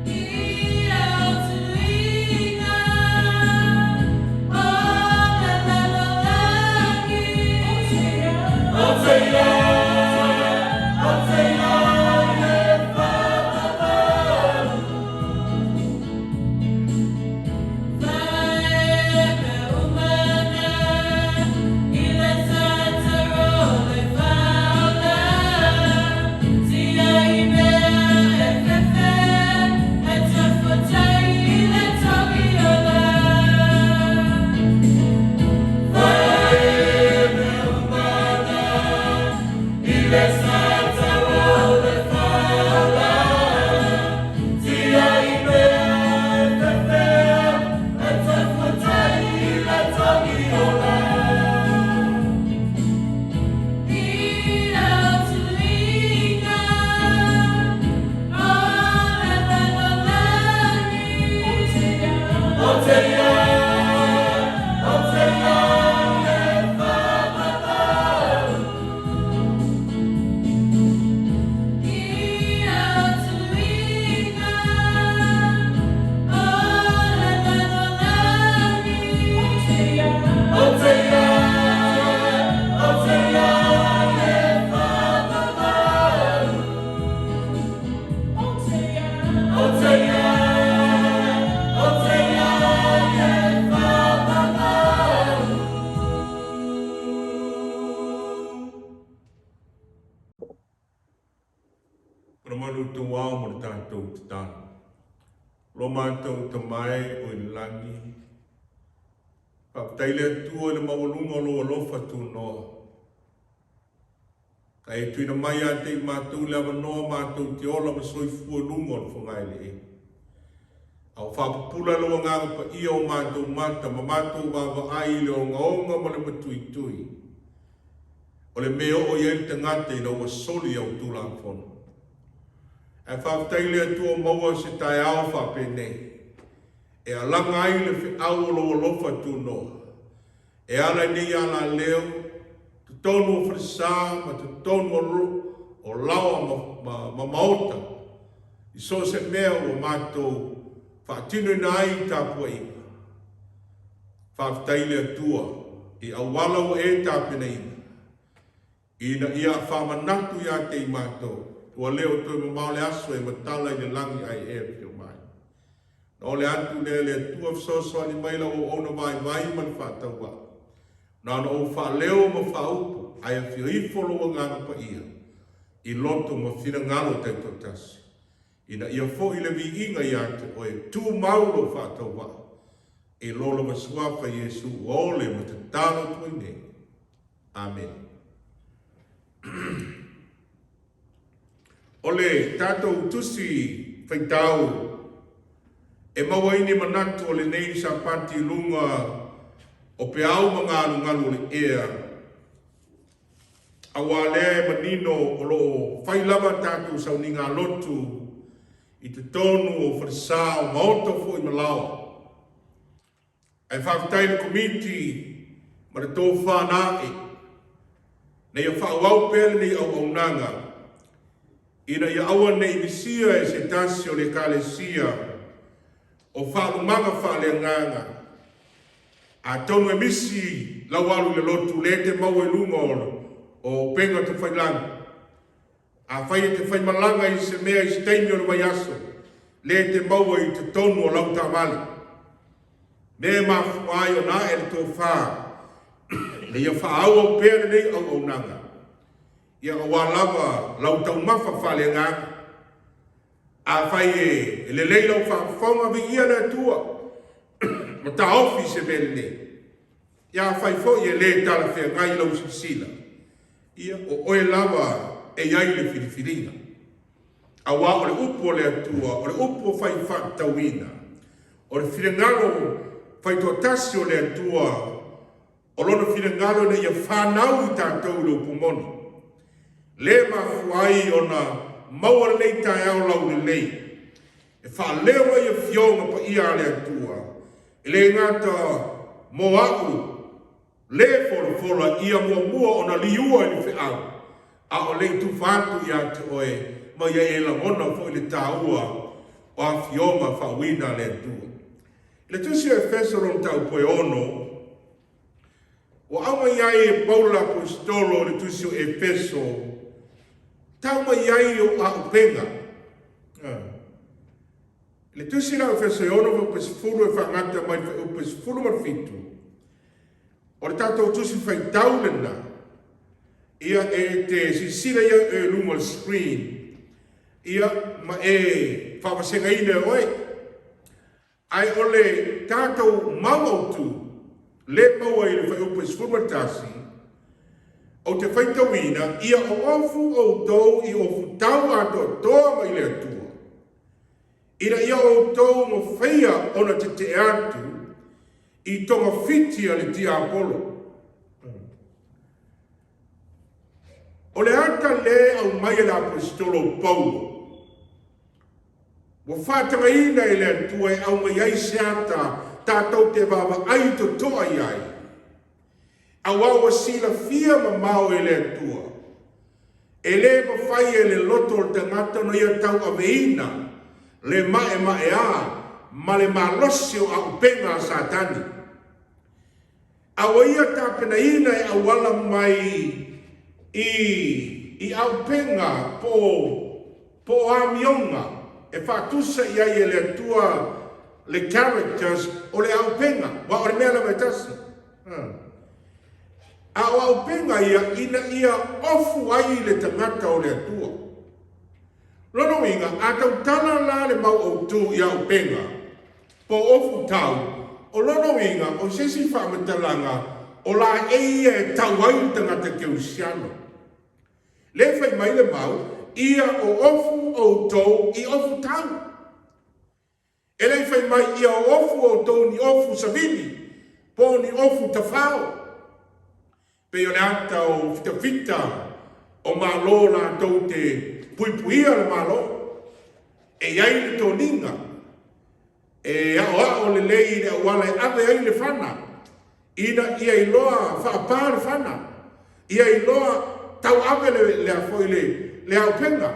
Ia tunuina o la la la lagi. O te ia, o te ia e whakatau. O te ia, o te ia e whakatau. Ia tuiga, o le lalolagi. O te ia, o te ia e whakatau. O te ia, o te ia e whakatau. Ona malu tou ao mo le tatou tatalo. Lo matou Tama e o i le lagi, Faafetai le Atua i le maualuga o lou alofa tunoa. Ka e tuuina mai ia te i matou le avanoa matou te ola ma soifua i luga o le fogaeleele. A o faapupula lou Agaga Paia o matou mata ma matou vaavaai i le ogaoga ma le matuitui o le mea e oo i ai le tagata ina ua soli i au Tulafono. Ae faafetai i le Atua ua maua se taeao faapenei e alaga ai le feau o lou alofa tunoa e ala i nei alaleo, totonu o falesa ma totonu o laoa ma, ma, ma maota, i so o se mea ua matou faatinoina ai i tapuaiga. Faafetai i le Atua i auala ua e tapenaina, ina ia faamanatu ia te i matou, ua le o toe mamao le aso e matala i le lagi ae e afio mai. Ona ole atu lea e le Atua fesoasoani mai lau auauna vaivai ma le faatauvaa. Na ona ou faaleo ma faaupu, ae afio ifo lou Agaga Paia i loto ma finagalo taitoatasi, ina ia foi le viiga ia te oe, tumau lou faatauvaa i lo lava Suafa Iesu ua ole ma tatalo atu ai nei. Amene. O le tatou tusi faitau e maua ai ni manatu o lenei Sapati i luga o peau ma galugalu o le ea, auā lea e manino o lo o fai lava tatou sauniga lotu i totonu o falesa o maota foi ma laoa. Ae faafetai i le Komiti ma le tofa na ae ina ia faaauau pea lenei auaunaga ina ia aua ne i misia e se tasi o le Ekalesia o faalumaga faaleagaga. Atonu e misi lau alu i le lotu lea e te maua i luga o upega tafailagi. Afai e te faimalaga i se mea i se taimi o le vaiaso, lea e te maua i totonu o lau taavale. Mea e mafua ai ona ae le tofa ina ia faaauau pea lenei auaunaga, ia aua lava lau taumafa faaleagaga. Afai e lelei lau faafofoga, viia le Atua ma taofi se mea lelei. Ia afai foi e le talafeagai lau silasila, ia o oe lava e i ai le filifiliga. Auā o le upu a le Atua, o le upu fai faatatauina, o le finagalo faitoatasi o le Atua, o Lona finagalo ina ia fanau i tatou i le upu moni. Le mafua ai ona maua lenei taeao laulelei e faaleo ai Afioga Paia a le Atua, e le gata mo a'u le folafola ia muamua ona liua i le feau, a o le i tufa atu ia te oe ma ia e lagona foi le taua o afioga faauuina a le Atua. I le Tusi o Efeso lona mataupu e 6, ua aumai ai e Paulo le Aposetolo i le Tusi o Efeso, tau mai ai o auupega. I le Tusi la o Efeso e 6 fuaiupu e 10 e faagata mai le fuaiupu e 17, o le tatou tusi faitau lena, ia e te silasila ia i luma o le screen, ia ma e faavasegaina e oe. Ae o le tatou mau autu le maua i le fuaiupu e 11, ou te faitauina, ia oofu outou i ofutau atoatoa mai le Atua, ina ia outou mafaia ona tetee atu i togafiti a le tiapolo. O le ata lea e aumai e le Aposetolo o Paulo, ua faatagaina e le Atua e aumai ai se ata tatou te vaavaai totoa i ai, auā ua silafia mamao e le Atua, e le mafai e le loto o le tagata ona ia tauaveina le maemaea ma le malosi o auupega a Satani. A ua ia tapenaina e auala mai i i auupega po po o amioga e faatusa i ai e le Atua le characters o le auupega, aua o le mea lava e tasi. A o auupega ia ina ia ofu ai le tagata o le Atua. Lona uiga, a tautala la le mau autu i auupega, po o ofutau, O lona uiga, o se isi faamatalaga o laei ia e tau ai le tagata kerisiano. Lea e fai mai le mau, Ia oofu outou i ofu tau. E le i fai mai, Ia oofu outou ni ofu savili po o ni ofu tafao. Pei o le ata o fitafita o Malo latou te puipuia le Malo. E i ai le toniga e aoao lelei i le auala e ave ai le fana ina ia iloa faapa le fana, ia iloa tauave le, le, a foi le, le auupega.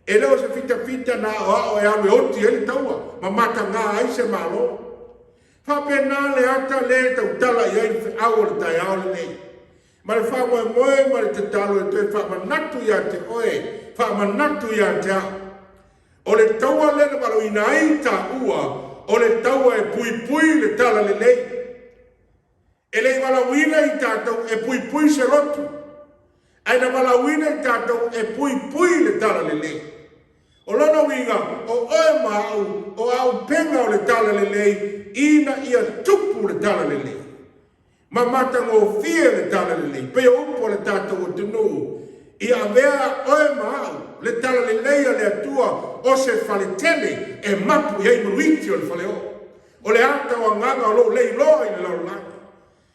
E le o se fitafita na aoao e alu e oti ai le taua ma mataga ai se Malo. Faapena le ata lea e tautala i ai le feau o le taeao lenei. Ma le faamoemoe ma le tatalo e toe faamanatu ia te oe, faamanatu ia te au. O le taua lea na valaauina ai taua, o le taua e puipui le talalelei. E le i valaauina i tatou e puipui se lotu, ae na valaauina i tatou e puipui le talalelei. O lona uiga, o oe ma au, o auupega o le talalelei ina ia tupu le talalelei. Ma matagofie le talalelei, pei o upu a le tatou atunuu, ia avea oe ma au le talalelei a le Atua o se faletele e mapu i ai maluiti o le faleoo. O le ata o agaga o lo o le iloa i le lalolagi,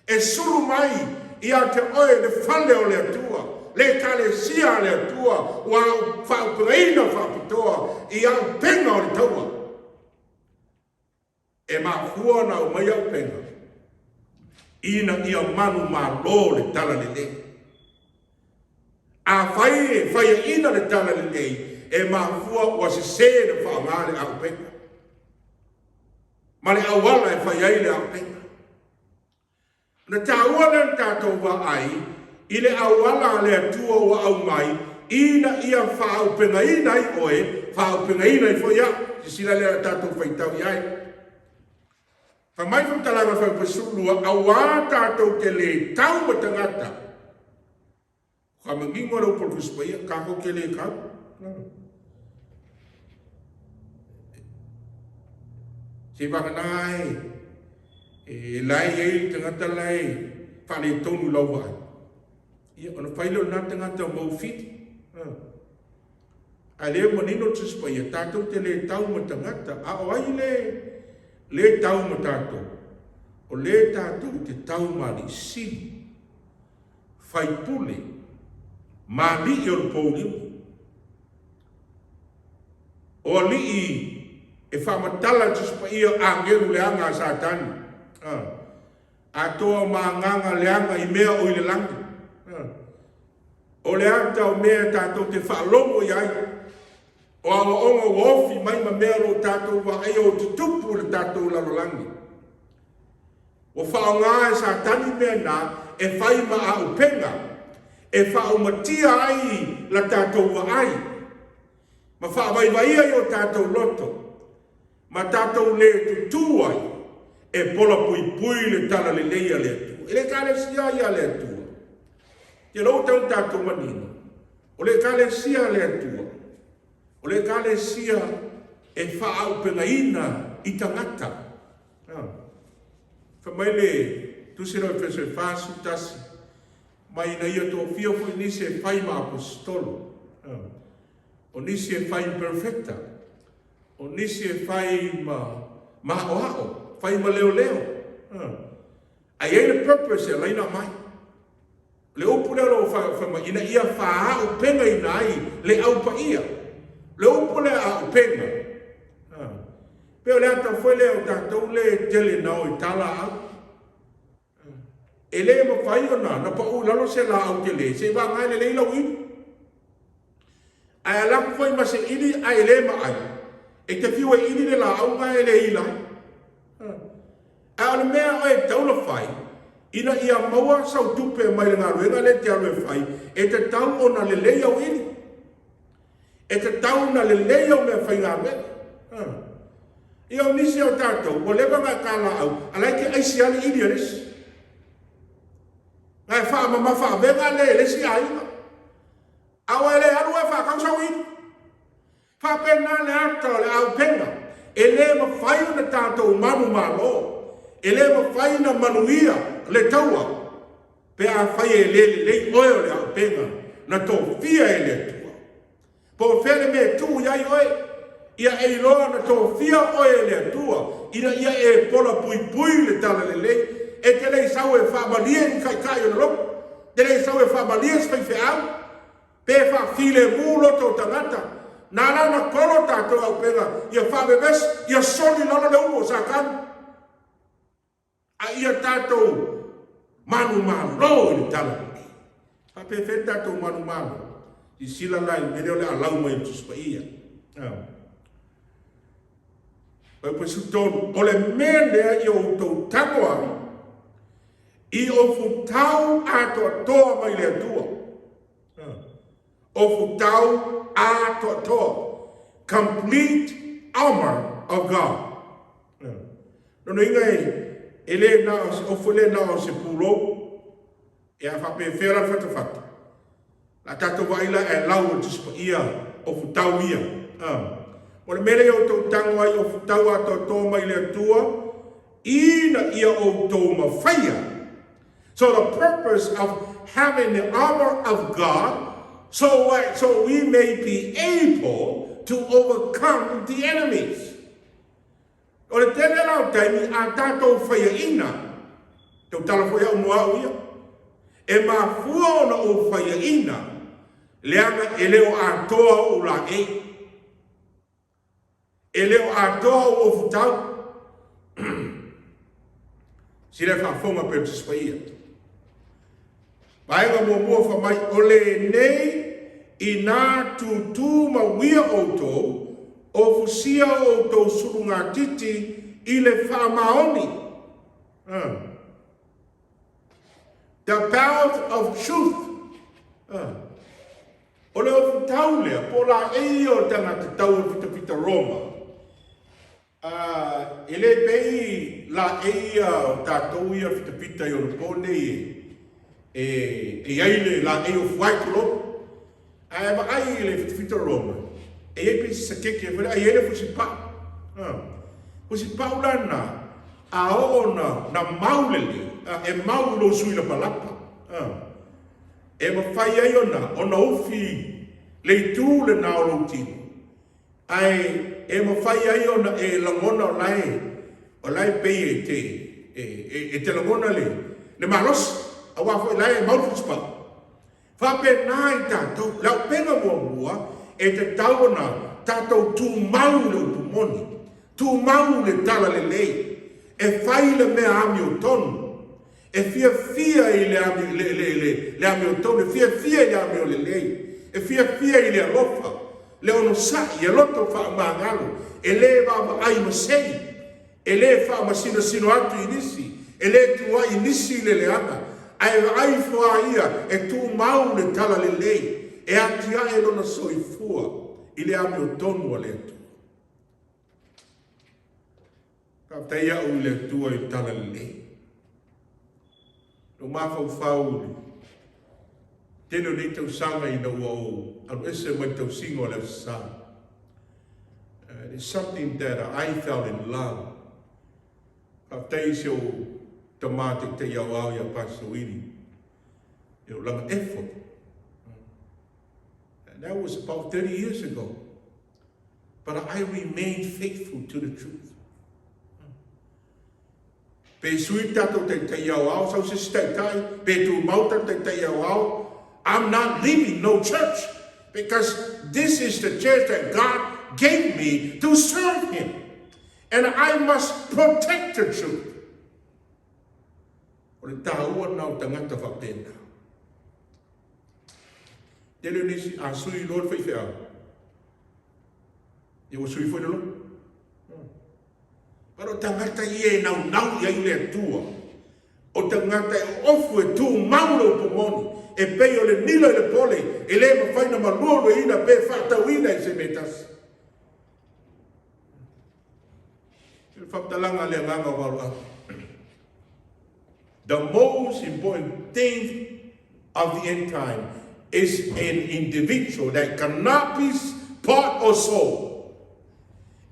e sulu mai ia te oe le fale o le Atua, le Ekalesia a le Atua ua faaupegaina faapitoa i auupega o le taua. E mafua ona aumai auupega ina ia manumalo le talalelei. Afai e faiaina le talalelei, e mafua ua sese le faaaoga le auupega ma le auala e fai ai le auupega. Ona taua lea o le tatou vaai i le auala a le Atua ua aumai ina ia faaaupegaina ai oe, faaaupegaina ai foi au. Silasila lea o le tatou faitau i ai. Fai mai Faamatalaga Fuaiupu 12, auā tatou te lē tau ma tagata. Ka manino le upu a le Tusi Paia, tatou te lē tau. Seivagana e e la e i ai le tagata la e faaletonu i lau vaai. Ia, ona fai lea o lena tagata ma ou fili. Ae lea ua manino le Tusi Paia, tatou te le tau ma tagata. A o ai le le tau ma tatou? O le tatou te tau ma alii sili, faipule, ma alii o le pouliuli. O alii e faamatala le Tusi Paia agelu leaga a Satani. Atoa ma agaga leaga i mea o i le lagi. O le ata o mea tatou te faalogo i ai, o aoaoga ua ofi mai ma mea o lo o tatou vaaia o tutupu i le tatou lalolagi. Ua faaaoga e Satani mea na e fai ma auupega e faaumatia ai la tatou vaai ma faavaivaia i o tatou loto ma tatou le tutū ai e pola puipui le talalelei a le Atua. E le Ekalesia ia a le Atua. Te lou tau tatou manino, o le Ekalesia a le Atua, o le Ekalesia e faaaupegaina i tagata. Fai mai le Tusi lea o Efeso e 41, ma ina ia tofia foi nisi e fai ma aposetolo, o nisi e fai ma perofeta, o nisi e fai ma ma aoao, fai ma leoleo. Ae i ai le purpose e ala ai ona aumai. O le upu lea o lo o fai mai, ina ia faaaupegaina ai le au paia. O le upu lea auupega, pei o le ata foi lea o tatou lea e tele na o i talaau. E le mafai ona na pau i lalo se laau tele seiavagana e lelei lau ili. Ae alu atu foi ma se ili ae le maai, e te fiu e ili le laau na e le ila ai. Ae o le mea oe e tatau ona fai, ina ia maua sau tupe mai le galuega lea e te alu e fai, e tatau ona lelei au ili. E tatau ona lelei au meafaigaluega. Ia o nisi o tatou, ua leva ona e talaau, a la e te aisi lava le ili a le isi. Na e faamamafa avega lea i le isi aiga. A ua e le alu oe e faatau sau ili. Faapena le ata o le auupega. E le mafai ona tatou manumalo. E le mafai ona manuia le taua pe afai e le lelei oe o le auupega na tofia e le Atua. Po o fea le mea e tuu i ai oe, ia e iloa na tofia oe e le Atua ina ia e pola puipui le talalelei. E te le i sau e faamalie ni taitai o le lotu, e te le i sau e faamalie se faifeau, pe faafilemu loto o tagata. Na ala ona tolo tatou auupega ia faavevesi, ia soli i lalo le ulu o Satani, a ia tatou manumalo i le talalelei. E faapefea le tatou manumalo? Silasila la i le mea lea o le a lau mai e le Tusi Paia. Fuaiupu 13, o le mea lea ia outou tago ai i ofutau atoatoa mai le Atua. Ofutau atoatoa. Complete armor of God. Lona uiga e le na o se ofu, e le na o se pulou. E a faapefea la le fatafata? La tatou vaai la e lau o le Tusi Paia ofutau ia. O le mea lea ia outou tago ai ofutau atoatoa mai le Atua ina ia outou mafaia. So the purpose of having the armor of God so we may be able to overcome the enemies. O le tele la o taimi a tatou faiaina, tautala foi au mo au ia, e mafua ona ou faiaina leaga e le o atoa ou laei. E le o atoa ou ofutau. Sila e faafofoga pei o le Tusi Paia. Vaega muamua fai mai, o lenei inā tūtū mauia outou, ofusia o outou sulugatiti i le faamaoni. The belt of truth. O le ofutau lea, po o laei ia o le tagata tau o le fitafita Roma, e le pei laei ia o tatou ia fitafita i ona po nei e i ai le laei ofu ai, tulou. Ae vaai i le fitafita Roma, e i ai pei se sakeke foi lea, ae i ai le fusipau. Fusipau la lena, a oo na mau lelei, e mau i lou sui lapalapa. E mafai ai ona ufi le itu lena o lou tino, ae e mafai ai ona e lagona o la e, o la e pei e te, e te lagona le, le malosi, aua foi la e mau le fusipau. Faapena i tatou, le auupega muamua e tatau ona tatou tumau i le upu moni, tumau i le talalelei, e fai le mea amiotonu, E fiafia i le le, le, le, le amiotonu, e fiafia i le amio lelei, e fiafia i le alofa, le onosai, e loto faamagalo, e le vaavaai masei, e le faamasinasino atu i nisi, e le tuuai i nisi i le leaga, ae vaai ifo lava ia e tumau le talalelei, e atiae lona soifua i le amiotonu a le Atua. Faafetai au i le Atua i le talalelei. Lou mafaufau i le tele o nei tausaga ina ua ou alu ese mai le tausiga o le Aso Sa. It is something that I fell in love. Faafetai i si ou tama taitai aoao ia Pastor Willie i lou laga effort. And that was about 30 years ago. But I remained faithful to the truth. Pe sui tatou taitai aoao, sau se isi taitai, pe tumau tatou taitai aoao, I'm not leaving no church because this is the church that God gave me to serve Him. And I must protect the truth. O le taua lena o tagata faapena. Tele o nisi, a sui loa le faifeau, ia ua sui foi le loto. But o tagata ia e naunau i ai le Atua, o tagata e ofu e tumau le upu moni, e pei o le nila i le pole, e le mafai ona malualuaina pe faatauina i se mea tasi. Le faamatalaga a le agaga o Valoaga. The most important thing of the end time is an individual that cannot be bought or sold.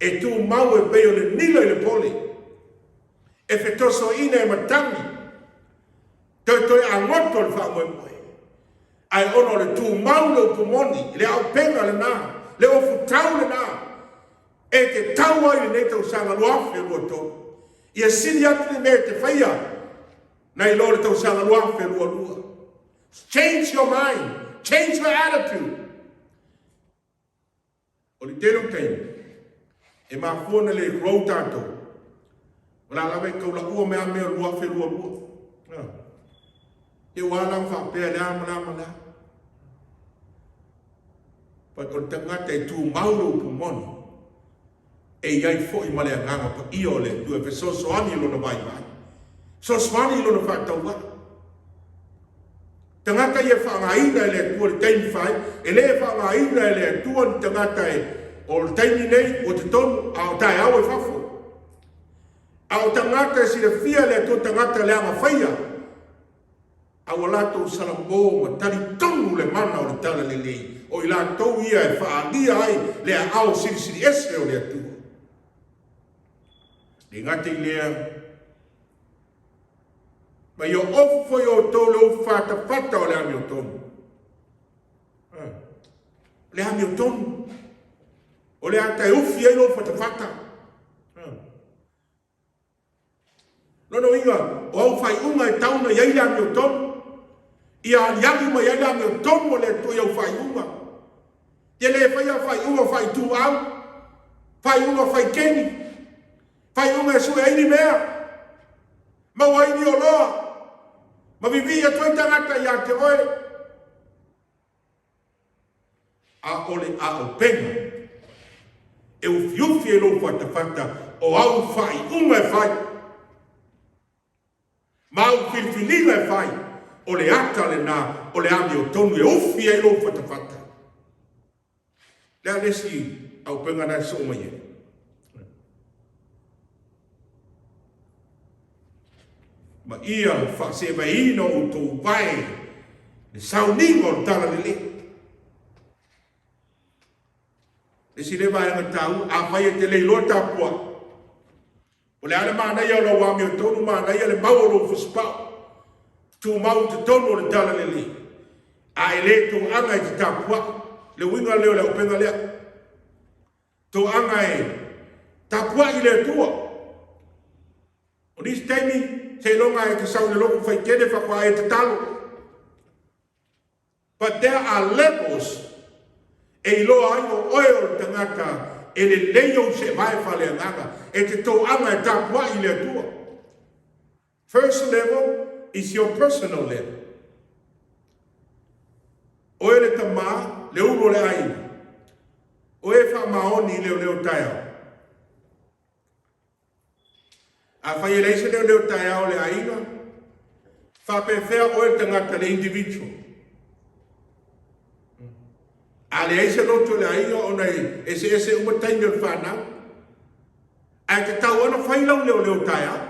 E tumau e pei o le nila i le pole. E fetosoaina e matagi, toetoe agoto le faamoemoe. Ae ona o le tumau le upu moni, le aupega lena, le ofutau lena, e te tau ai lenei tausaga 2023. Ia sili atu le mea e te faia nai lo le tausaga 2022. Change your mind, change your attitude. O le tele o taimi, e mafua ona le grow tatou, o la lava e taulaua mai lava mea o le 2022. Te ua ala faapea le a ma le a ma le a. But o le tagata e tumau le upu moni, e i ai foi ma le Agaga Paia o le Atua e fesoasoani i lona vaivai, fesoasoani i lona faatauvaa. Tagata ia e faaaogaina e le Atua i le taimi fai, e le faaaogaina e le Atua ni tagata e o le taimi nei ua totonu a o taeao e fafo. A o tagata e silafia e le Atua tagata leaga faia, a ua latou salamo ma talitonu le mana o le talalelei, o i latou ia e faaalia ai le aao silisili ese o le Atua. Le gata i lea, ma ia ofu foi outou le ufu fatafata o le amiotonu. O le amiotonu, o le ata e ufi ai lou fatafata. Lona uiga, o au faaiuga e tau ona i ai le amiotonu. Ia aliali mai ai le amiotonu o le Atua i au faaiuga. Ia le faia faaiuga faaituau, faaiuga faikeni, faaiuga e sue ai ni mea, maua ai ni oloa, ma vivii atu ai tagata ia te oe. A o le aopega e ufiufi ai lou fatafata o au faaiuga e fai ma au filifiliga e fai, o le ata lena o le amiotonu e ufi ai lou fatafata. Le a le isi aupega na e soo mai ai? Ma ia faasevaeina outou vae le sauniga o le talalelei. Le isi lea vaega taua, afai e te le iloa tapuai, o le a le manaia o lau amiotonu, manaia le mau o lou fusipao, tumau i totonu o le talalelei, a e le toaga e te tapuai. Le uiga lea o le auupega lea. Toaga e tapuai i le Atua. O nisi taimi, seiloga e te sau i le lotu faitele faatoa e tatalo. But there are levels e iloa ai o oe o le tagata e lelei ou seevae faaleagaga, e te toaga e tapuai i le Atua. First level is your personal level. Oe le tamā, le ulu o le aiga. Oe e faamaoni i leoleo taeao. Afai e leai se leoleo taeao o le aiga, faapefea oe le tagata, le individual. A leai se lotu o le aiga ona e eseese uma taimi o le fanau. Ae tatau lava ona fai lau leoleo taeao.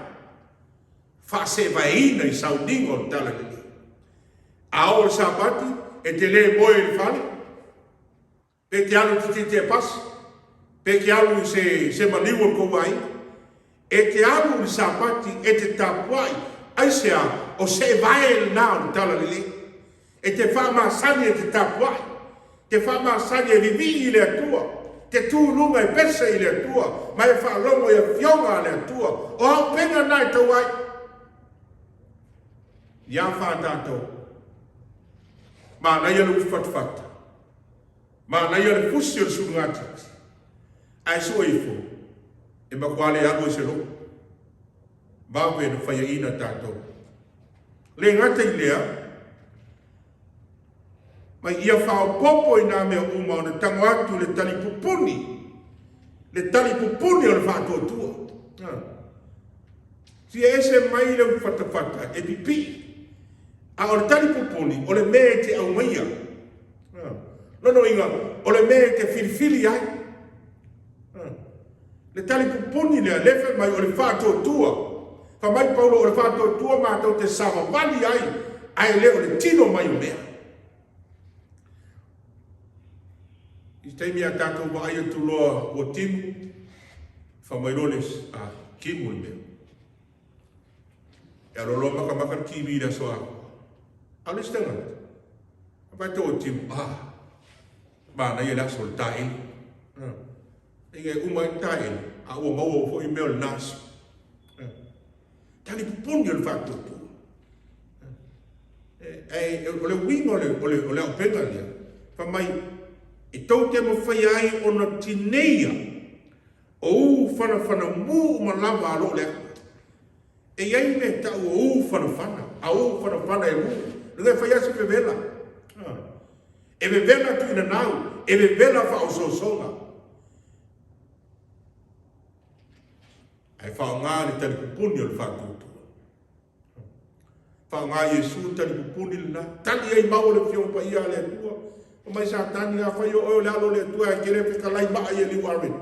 Faasevaeina i sauniga o le talalelei. A oo i le Sapati, e te le moe i le fale, pe te alu i te tietie pasi, pe te alu i se, se maliu o le tou aiga. E te alu i le Sapati, e te tapuai, aisea, o seevae lena o le talalelei. E te faamasani e te tapuai, te faamasani e vivii i le Atua, te tu i luga e pese i le Atua, ma e faalogo i afioga a le Atua. O auupega na e tau ai. Ia fa tatou. Manaia le ufi fatafata. Manaia le fusi o le sulugatiti. Ae sue ifo, e matua le alu ai se loto. Vave ona faiaina tatou. Le gata i lea, ma ia faaopoopo i nā mea uma ona tago atu le talipupuni, le talipupuni o le faatuatua. Fia ese mai le ufatafata e pipii, a o le talipupuni o le mea e te aumaia. Lona uiga, o le mea e te filifili ai. Le talipupuni lea, lea fai mai o le faatuatua. Fai mai Paulo o le faatuatua matou te savavali ai, ae le o le tino mai o mea. I se taimi a tatou vaai atu loa ua timu, fai mai loa le isi, ah, timu le mea. E alu loa makamaka le TV i le aso atoa. A o le isi tagata, a fai tou timu, ah, manaia le aso o le taele. Inga e uma ai le taele, a ua maua foi mea o lena aso. Tali pupuni o le faatuatua. E, o le uiga o le, o le, o le aupega lea, fai mai, e tou te mafai ai ona tineia o u fanafanamu uma lava a loo le aua. E i ai le mea e tau o u fanafana, a u fanafana e u, le e fai lava si vevela. E vevela tuinanau, e vevela faaosoosoga. Ae faaaoga le talipupuni o le faatuatua. Faaaoga Iesu le talipupuni lena. Tali ai mau o le Afioga Paia a le Atua. Fai mai Satani, afai o oe o le Alo o le Atua, ae te le fetalai maa i e liu aret.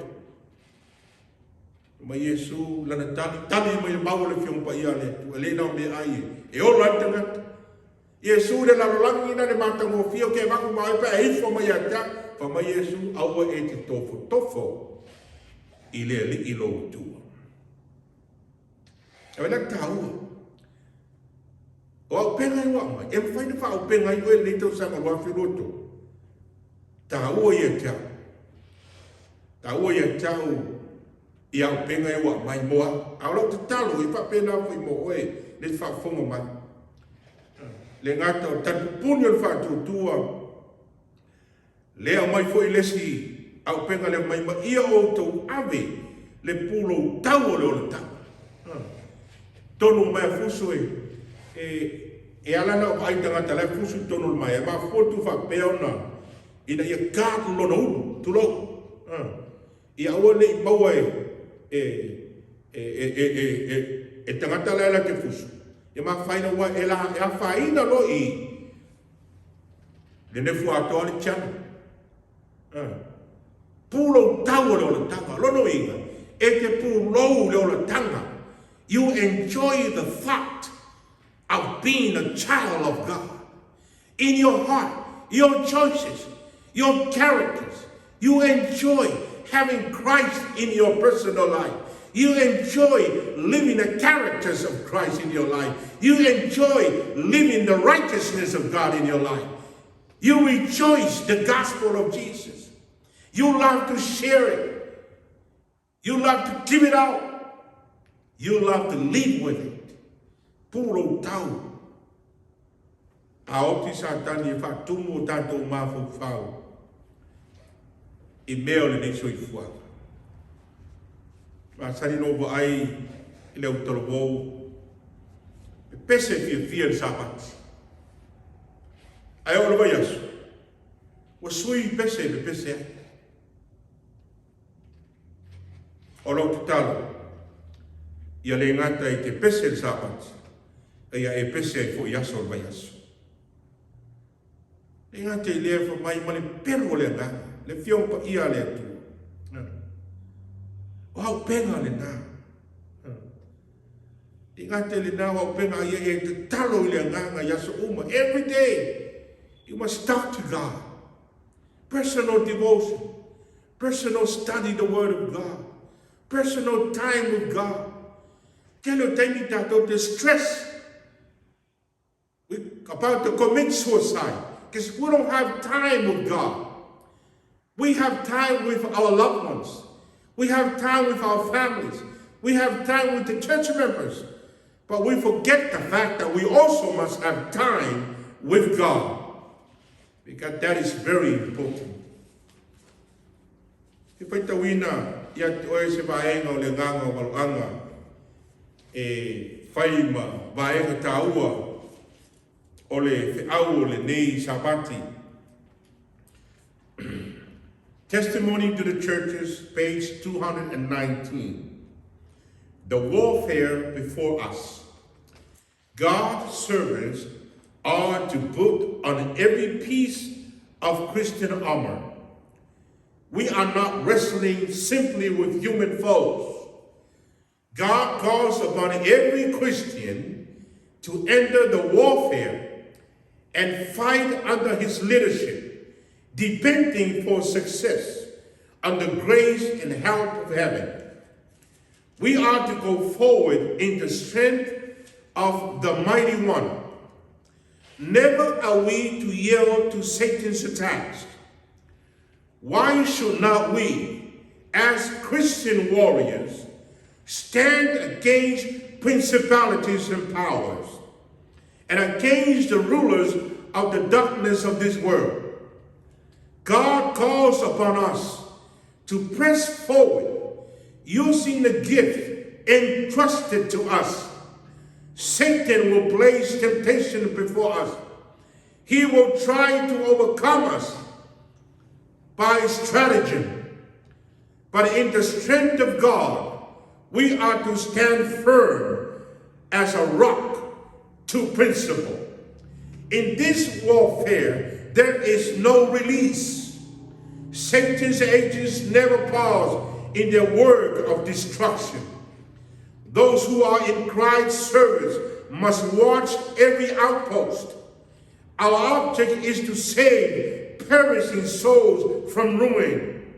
Fai mai Iesu, lana tali, tali mai le mau o le Afioga Paia a le Atua, e le na o meaai e ola ai le tagata. Iesu le lalolagi ina le matagofie o ke avatu ma oe pe a ifo mai ia te au. Fai mai Iesu, aua e te tofotofo i le Alii lou Atua. E wena taua. O auupega e ua aumai, e mafai ona faaupega ai oe i lenei tausaga 2023. Taua ia te au. Taua ia te au i auupega e ua aumai mo au. A o lau tatalo, e faapena foi mo oe le faafofoga mai. Le gata o le talipupuni o le faatuatua, Le aumai foi le isi auupega lea mai ma ia outou ave le pulou tau o le olataga. Tonu mai a fusu e, e, e ala na o vaai tagata la e fusu i tonu o le maea, e mafua tu faapea ona ina ia guard lona ulu, tulou. Ia aua ne i maua e, e, e, e, e, e, e, e tagata la e la te fusu. Ia mafaina ua e la, e afaina loa i, Le nefu atoa le tiano. Pulou tau o le olataga. Lona uiga, e te pulou le olataga. You enjoy the thought of being a child of God. In your heart, your choices, your characters, you enjoy having Christ in your personal life. You enjoy living the characters of Christ in your life. You enjoy living the righteousness of God in your life. You rejoice the gospel of Jesus. You love to share it. You love to give it out. You love to live with it. Pulou tau. A oti Satani e faatumu o tatou mafaufau i mea o lenei soifuaga. Masani ona ou vaai i le autalavou, pepese fiafia i le Sapati. Ae oo i le vaiaso, ua sui pese e pepese ai. O lau tatalo, ia le gata i te pese i le Sapati, a ia e pese ai foi i aso o le vaiaso. Le gata i lea, fai mai ma le pelu o le Agaga, le Afioga Paia a le Atua. O auupega lena. Le gata i lena o auupega a ia e tatalo i le Agaga i aso uma. Every day, you must talk to God. Personal devotion. Personal study the Word of God. Personal time with God. Tele o taimi tatou te stress. We about to commit suicide because we don't have time with God. We have time with our loved ones. We have time with our families. We have time with the church members. But we forget the fact that we also must have time with God. Because that is very important. E faitauina ia te oe se vaega o le agaga o Valoaga e fai ma vaega taua o le feau o lenei Sapati. Testimony to the Churches, page 219. The warfare before us. God's servants are to put on every piece of Christian armor. We are not wrestling simply with human foes. God calls upon every Christian to enter the warfare and fight under his leadership, depending for success on the grace and help of heaven. We are to go forward in the strength of the mighty one. Never are we to yield to Satan's attacks. Why should not we, as Christian warriors, stand against principalities and powers and against the rulers of the darkness of this world? God calls upon us to press forward using the gift entrusted to us. Satan will place temptation before us. He will try to overcome us by stratagem. But in the strength of God, we are to stand firm as a rock to principle. In this warfare, there is no release. Satan's agents never pause in their work of destruction. Those who are in Christ's service must watch every outpost. Our object is to save perishing souls from ruin.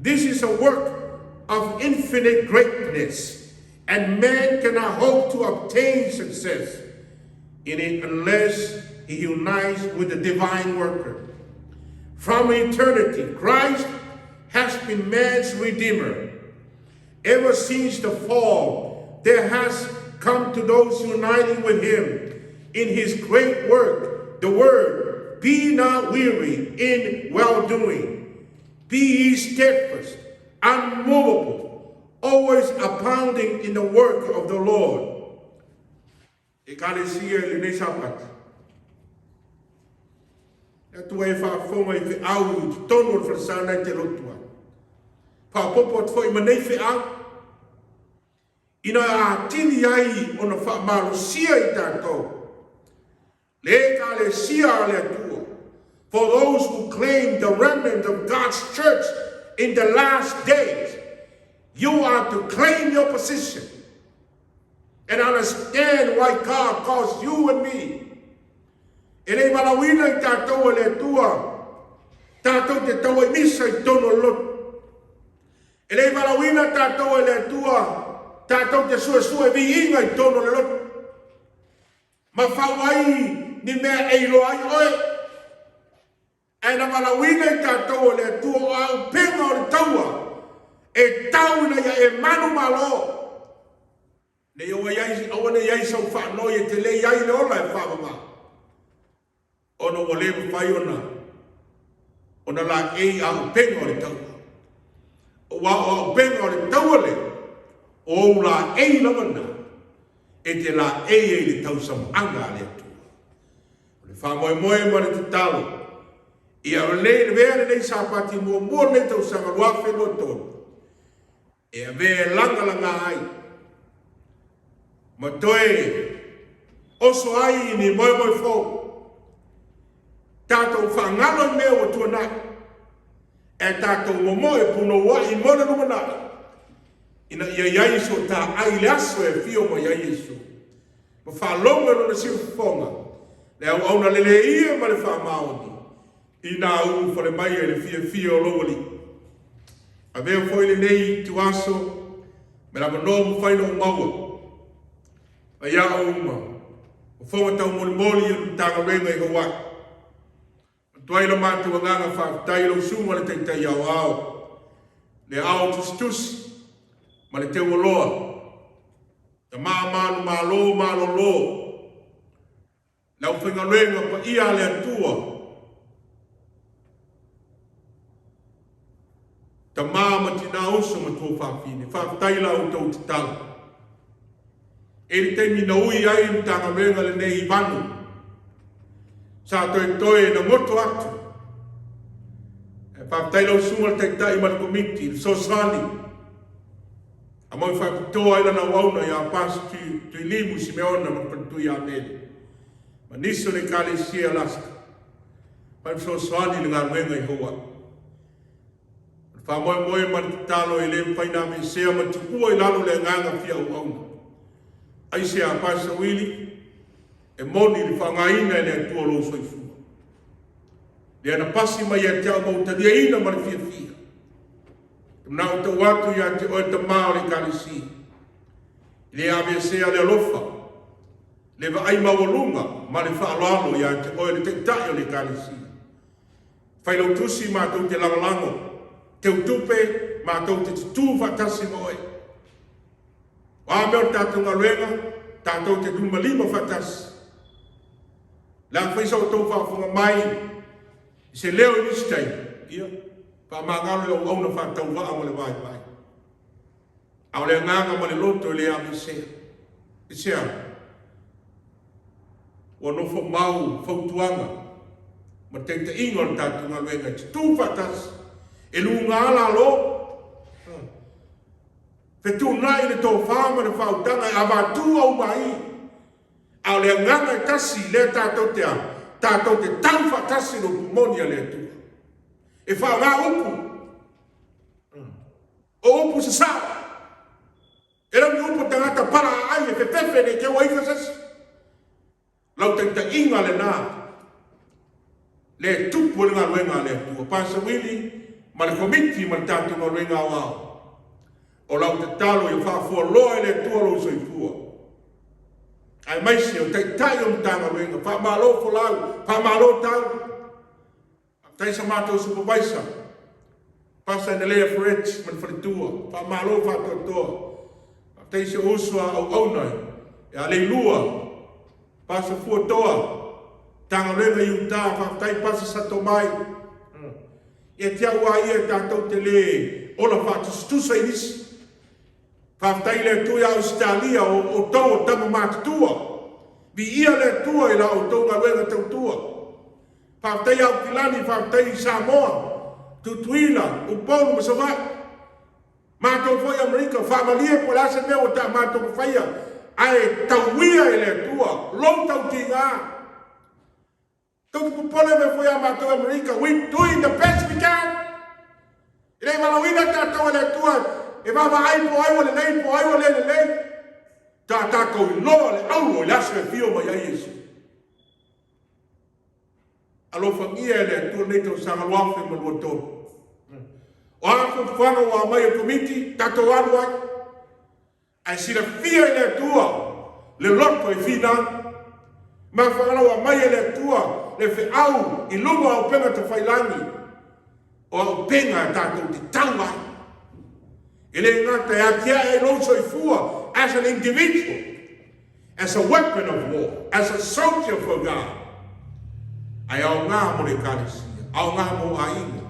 This is a work of infinite greatness, and man cannot hope to obtain success in it unless he unites with the divine worker. From eternity, Christ has been man's redeemer. Ever since the fall, there has come to those uniting with him in his great work, the word, be not weary in well doing. Be ye steadfast, unmovable, always abounding in the work of the Lord. Ekalesia i lenei Sapati. Le Atua e faafofoga i feau i totonu o le falesana e te lotu ai. Faaopoopo atu foi ma nei feau, ina atili ai ona faamalosia i tatou le Ekalesia a le Atua, for those who claim the remnant of God's church in the last days, you are to claim your position and understand why God calls you and me. E le i valaauina i tatou e le Atua, tatou te tau ai misa i totonu o le lotu. E le i valaauina tatou e le Atua, tatou te suesue viiga i totonu o le lotu. Ma fau ai ni mea e iloa ai oe. Ae na valaauina i tatou e le Atua o auupega o le taua e tau ina ia e manumalo. Ne i aua ai, aua ne i ai sau faanoi e te le i ai le ola e faavavā, ona ua le mafai ona, ona laei auupega o le taua. Aua o auupega o le taua lea, o ou laei lava na, e te laei ai i le tausamaaga a le Atua. O le faamoemoe ma le tatalo, ia avea lenei Sapati muamua o lenei tausaga 2023, e avea e lagalaga ai ma toe oso ai i ni moemoe fou. Tatou faagalo i mea ua tuanai, ae tatou momoe punouai mo le lumanai, ina ia i ai so ta ai i le aso e afio mai ai Iesu, ma faalogo e lona siufofoga le auauna leleia ma le faamaoni, Inā ulufale mai ai le fiafia o lou Alii. Avea foi lenei ituaso me le avanoa mafai ona ou maua ai a ou ma fofoga taumolimoli i le Matagaluega i Hawaii. Avatu ai lo matou agaga faafetai i lau Susuga le Taitai Aoao, le Ao Tusitusi ma le Teualoa, Tama Manumalo Malolo, Le aufaigaluega paia a le Atua, tama ma tina uso ma tuafafine, faafetai i la outou tatalo. E i le taimi na ui ai le Matagaluega lenei i Vanu, sa toetoe na goto atu. Ae faafetai lau Susuga i le Taitai ma le Komiti i le fesoasoani a mau faapitoa ai lana auauna ia Pasi Tuilimu Simeona ma le Faletui ia Meli ma nisi o le Ekalesia Alaska mai fesoasoani i le galuega i Hawaii. O le faamoemoe ma le tatalo e le mafai ona aveesea ma tuua i lalo le agaga fia auauna. Aisea Pasi Wili e moni le faaaogaina e le Atua o lou soifua. Lea na pasi mai ia te au ma ua taliaina ma le fiafia. E manao tau atu ia te oe tama o le Ekalesia. E le aveesea le alofa. Le vaai maualuga ma le faaaloalo ia te oe le Taitai o le Ekalesia. Failautusi matou te lagolago, teutupe matou te tutū faatasi ma oe. O a mea o le tatou galuega, tatou te limalima faatasi. O le a foi sa outou faafofoga mai i se leo i nisi taimi, ia, faamagalo le auauna faatauvaa ma le vaivai. A o le agaga ma le loto e le aveesea. Aisea? Ua nofo mau fautuaga ma taitaiga o le tatou galuega e tutū faatasi, e luga lalo, fetuunai le tofa ma le faautaga e avatu aumai, a o le agaga e tasi lea tatou te a, tatou te tau faatasi le upu moni a le Atua. E faaaoga upu, o upu sasao, e le o ni upu a tagata palaaai e fefefe ne i te i ua ifo se isi. Lau taitaiga lena lea e tupu ai le galuega a le Atua. Pastor Willie ma le Komiti ma le tatou galuega aoao, o lau tatalo ia faafualoa e le Atua lou soifua, aemaise o Taitai o Matagaluega. Faamalo folau, faamalo tau. Faafetai sa matou supervisor, Pastor Analea Ferret ma le faletua, faamalo faatoatoa. Faafetai si ou uso a auauna ia Leilua, Pastor Fuatoa, Matagaluega i Utah, faafetai Pastor Satomai. Ia te au lava ia e tatou te le ola faatusatusa i nisi. Faafetai i le Atua ia Ausetalia, o outou o tama matutua. Viia le Atua i la outou galuega tautua. Faafetai ia Aukilani, faafetai i Samoa, Tutuila, Upolu ma Savaii. Matou foi Amerika, faamalie po o le a se mea ua ta matou mafaia, ae tauia e le Atua lou tautiga. Tou te popole mea foi ia matou Amerika, we doing the best we can. E le i valaauina tatou e le Atua e vaavaai po o ai ua lelei po o ai ua le lelei. Ta tatou iloa le auro i le aso e afio mai ai Iesu. Alofagia e le Atua lenei tausaga 2023. O a fuafuaga ua aumai e le Komiti, tatou alu ai. Ae silafia e le Atua le loto e finau. Mafuaaga ua aumai e le Atua le feau i luga o auupega tafailagi, o auupega tatou te tau ai. E le gata e atiae ai lou soifua as an individual, as a weapon of war, as a soldier for God, ae aoga mo le Ekalesia, aoga mo aiga,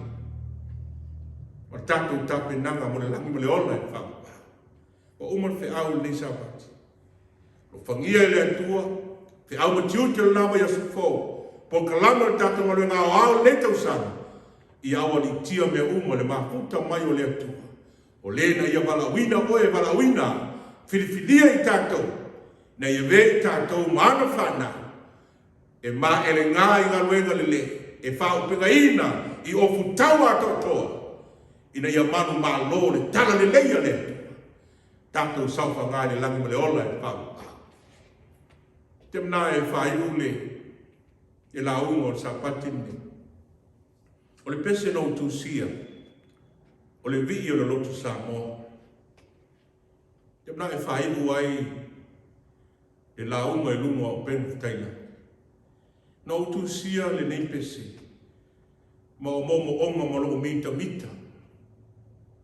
ma le tatou tapenaga mo le lagi ma le ola e faavavau. Ua uma le feau i lenei Sapati. Alofagia e le Atua, feau ma tiute o lena vaiaso fou, polokalame o le tatou galuega aoao i lenei tausaga, ia aualiitia mea uma i le mafuta mai o le Atua. O le na ia valaauina oe e valaauina au, filifilia i tatou, ina ia avea i tatou ma ana fanau, e maelega i galuega lelei, e faaaupegaina i ofutau atoatoa, ina ia manumalo le talalelei a le Atua. Tatou saofaga i le lagi ma le ola e faaauau. Te mana e faaiu le le lauga o le Sapati lenei. O le pese na ou tusia, o le vii o le loto Samoa. Te mana e faaiu ai le lauga i luga o auupega fetailagi. Na ou tusia lenei pese ma o moomooga ma lou mitamita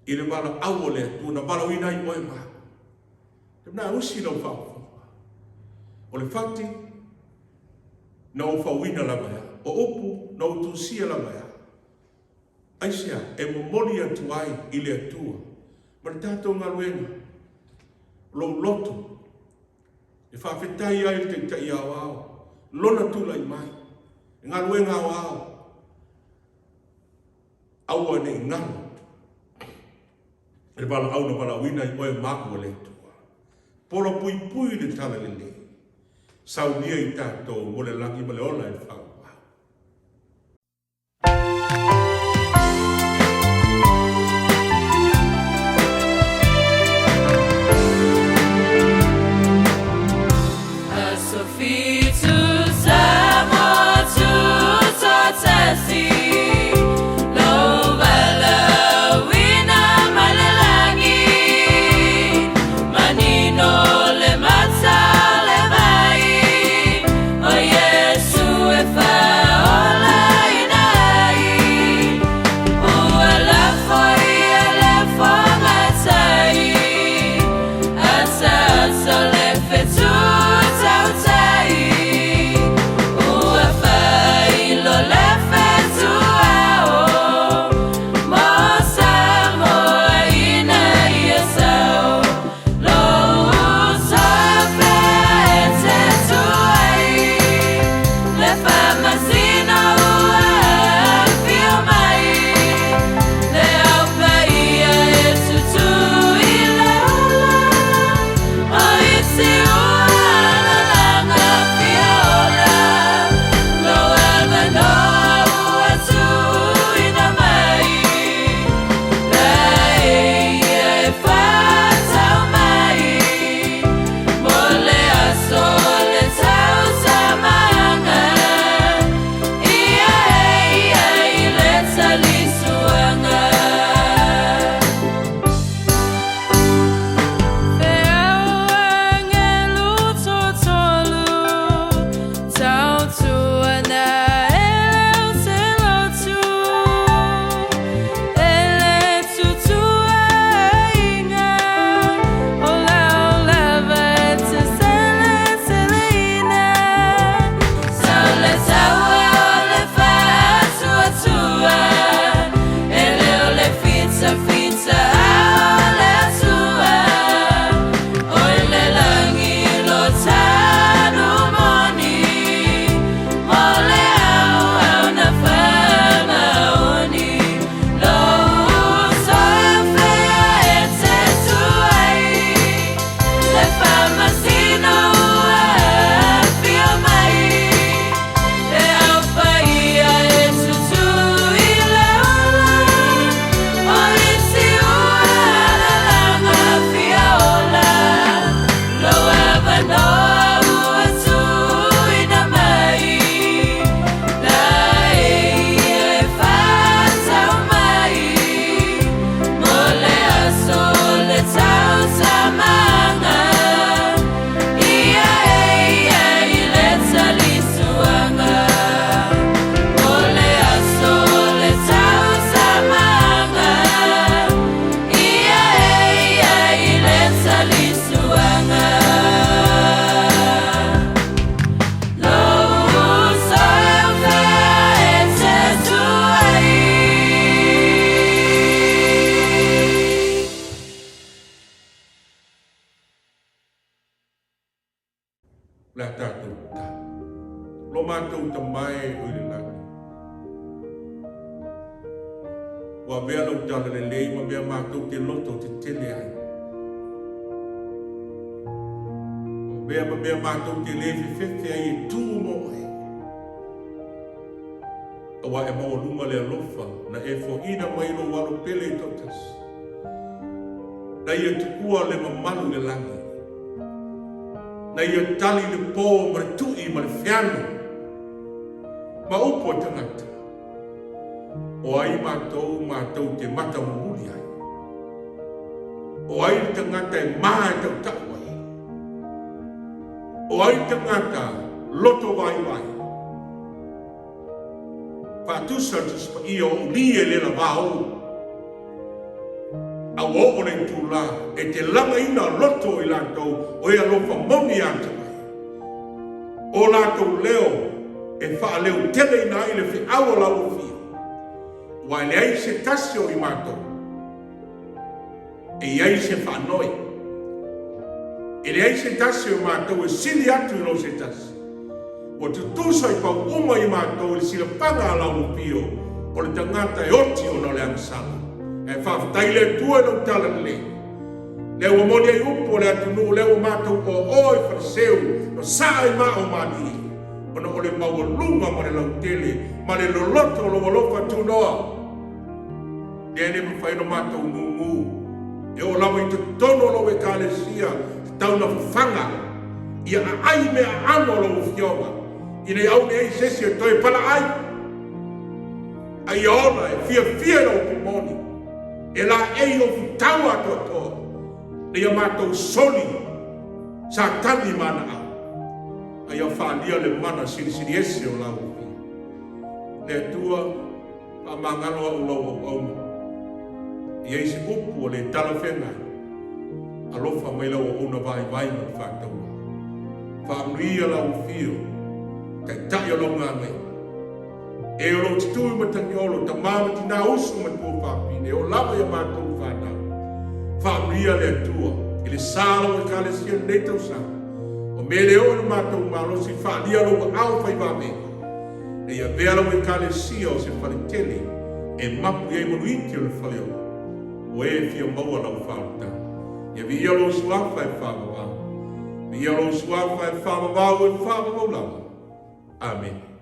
i le valaau a le Atua na valaauina ai oe ma au. Te mea usi lau faafofoga. O le fati na ou fauina lava e au. O upu na ou tusia lava e au. Aisea e momoli atu ai i le Atua ma le tatou galuega lou loto e faafetai ai i le Taitai Aoao, lona tulai mai, le galuega aoao, aua ne i galo le valaau na valaauina ai oe ma au e le Atua. Pola puipui le talalelei, saunia i tatou mo le lagi ma le ola e faaauau. Aso fitu Samoa tutoatasi, lou valaauina mai le lagi, manino le mata o le vai. O le a tatou tatalo. Lo matou Tama e o i le lagi, ua avea lau talalelei ma mea matou te loto tetele ai. Ua avea ma mea matou te le fefefe ai e tu mo oe. Aua e maualuga le alofa na e foaina mai lou alo pele e toatasi. Na ia tukua le mamalu i le lagi. Na ia tali le po ma le tui ma le feano ma upu a tagata. O ai matou matou te matamumuli ai? O ai le tagata e ma e tautau ai? O ai le tagata loto vaivai? Faatusa le Tusi Paia o Uli e le lavā ou. A ua oo le itulā e te lagaina loto o i latou o e alofa moni ia te oe. O latou leo e faaleoteleina ai le feau a lauofia, aua e leai se tasi o i matou e i ai se faanoi. E leai se tasi o matou e sili atu i lo se tasi. Ua tutusa i pau uma i matou i le silafaga a lauopio o le tagata e oti ona o le agasala. Ae faafetai i le Atua i lau tala lelei. Lea ua moni ai upu o le atunuu lea ua matou oaoa i Faleseu ma saa i maa o malie, ona o le maualuga ma le lautele ma le loloto o lou alofa tunoa. Lea e le mafai ona matou nūnū e oo lava i totonu o lou Ekalesia tatau ona fafaga ia aai mea aano o lau Afioga, ina ia au nei se isi e toe palaai, a ia ola e fiafia i lau upu moni, e laei ou futau atoatoa, ina ia matou soli Satani ma ana au, a ia faaalia le mana silisili ese o lau Afioga. Le Atua, Faamagalo au lau auauna. E i ai se upu ua le talafeagai, alofa mai lau auauna vaivai ma le faataua. Faamanuia lau afio, Taitai o lau galuega. E o lou tutui ma tagiolo, tama ma tina, uso ma tua fafine, e oo lava ia matou fanau. Faamanuia le Atua i le sa o lau Ekalesia i lenei tausaga. O mea le oo i lo matou malosi, faaalia lou aao faivavega. Ina ia avea lau Ekalesia o se fale tele e mapu i ai manuiti o le faleola, o e fia maua lau faaolataga. Ia viia lou Suafa e faavavau. Viia lou Suafa e faavavau e faavavau lava. Amene.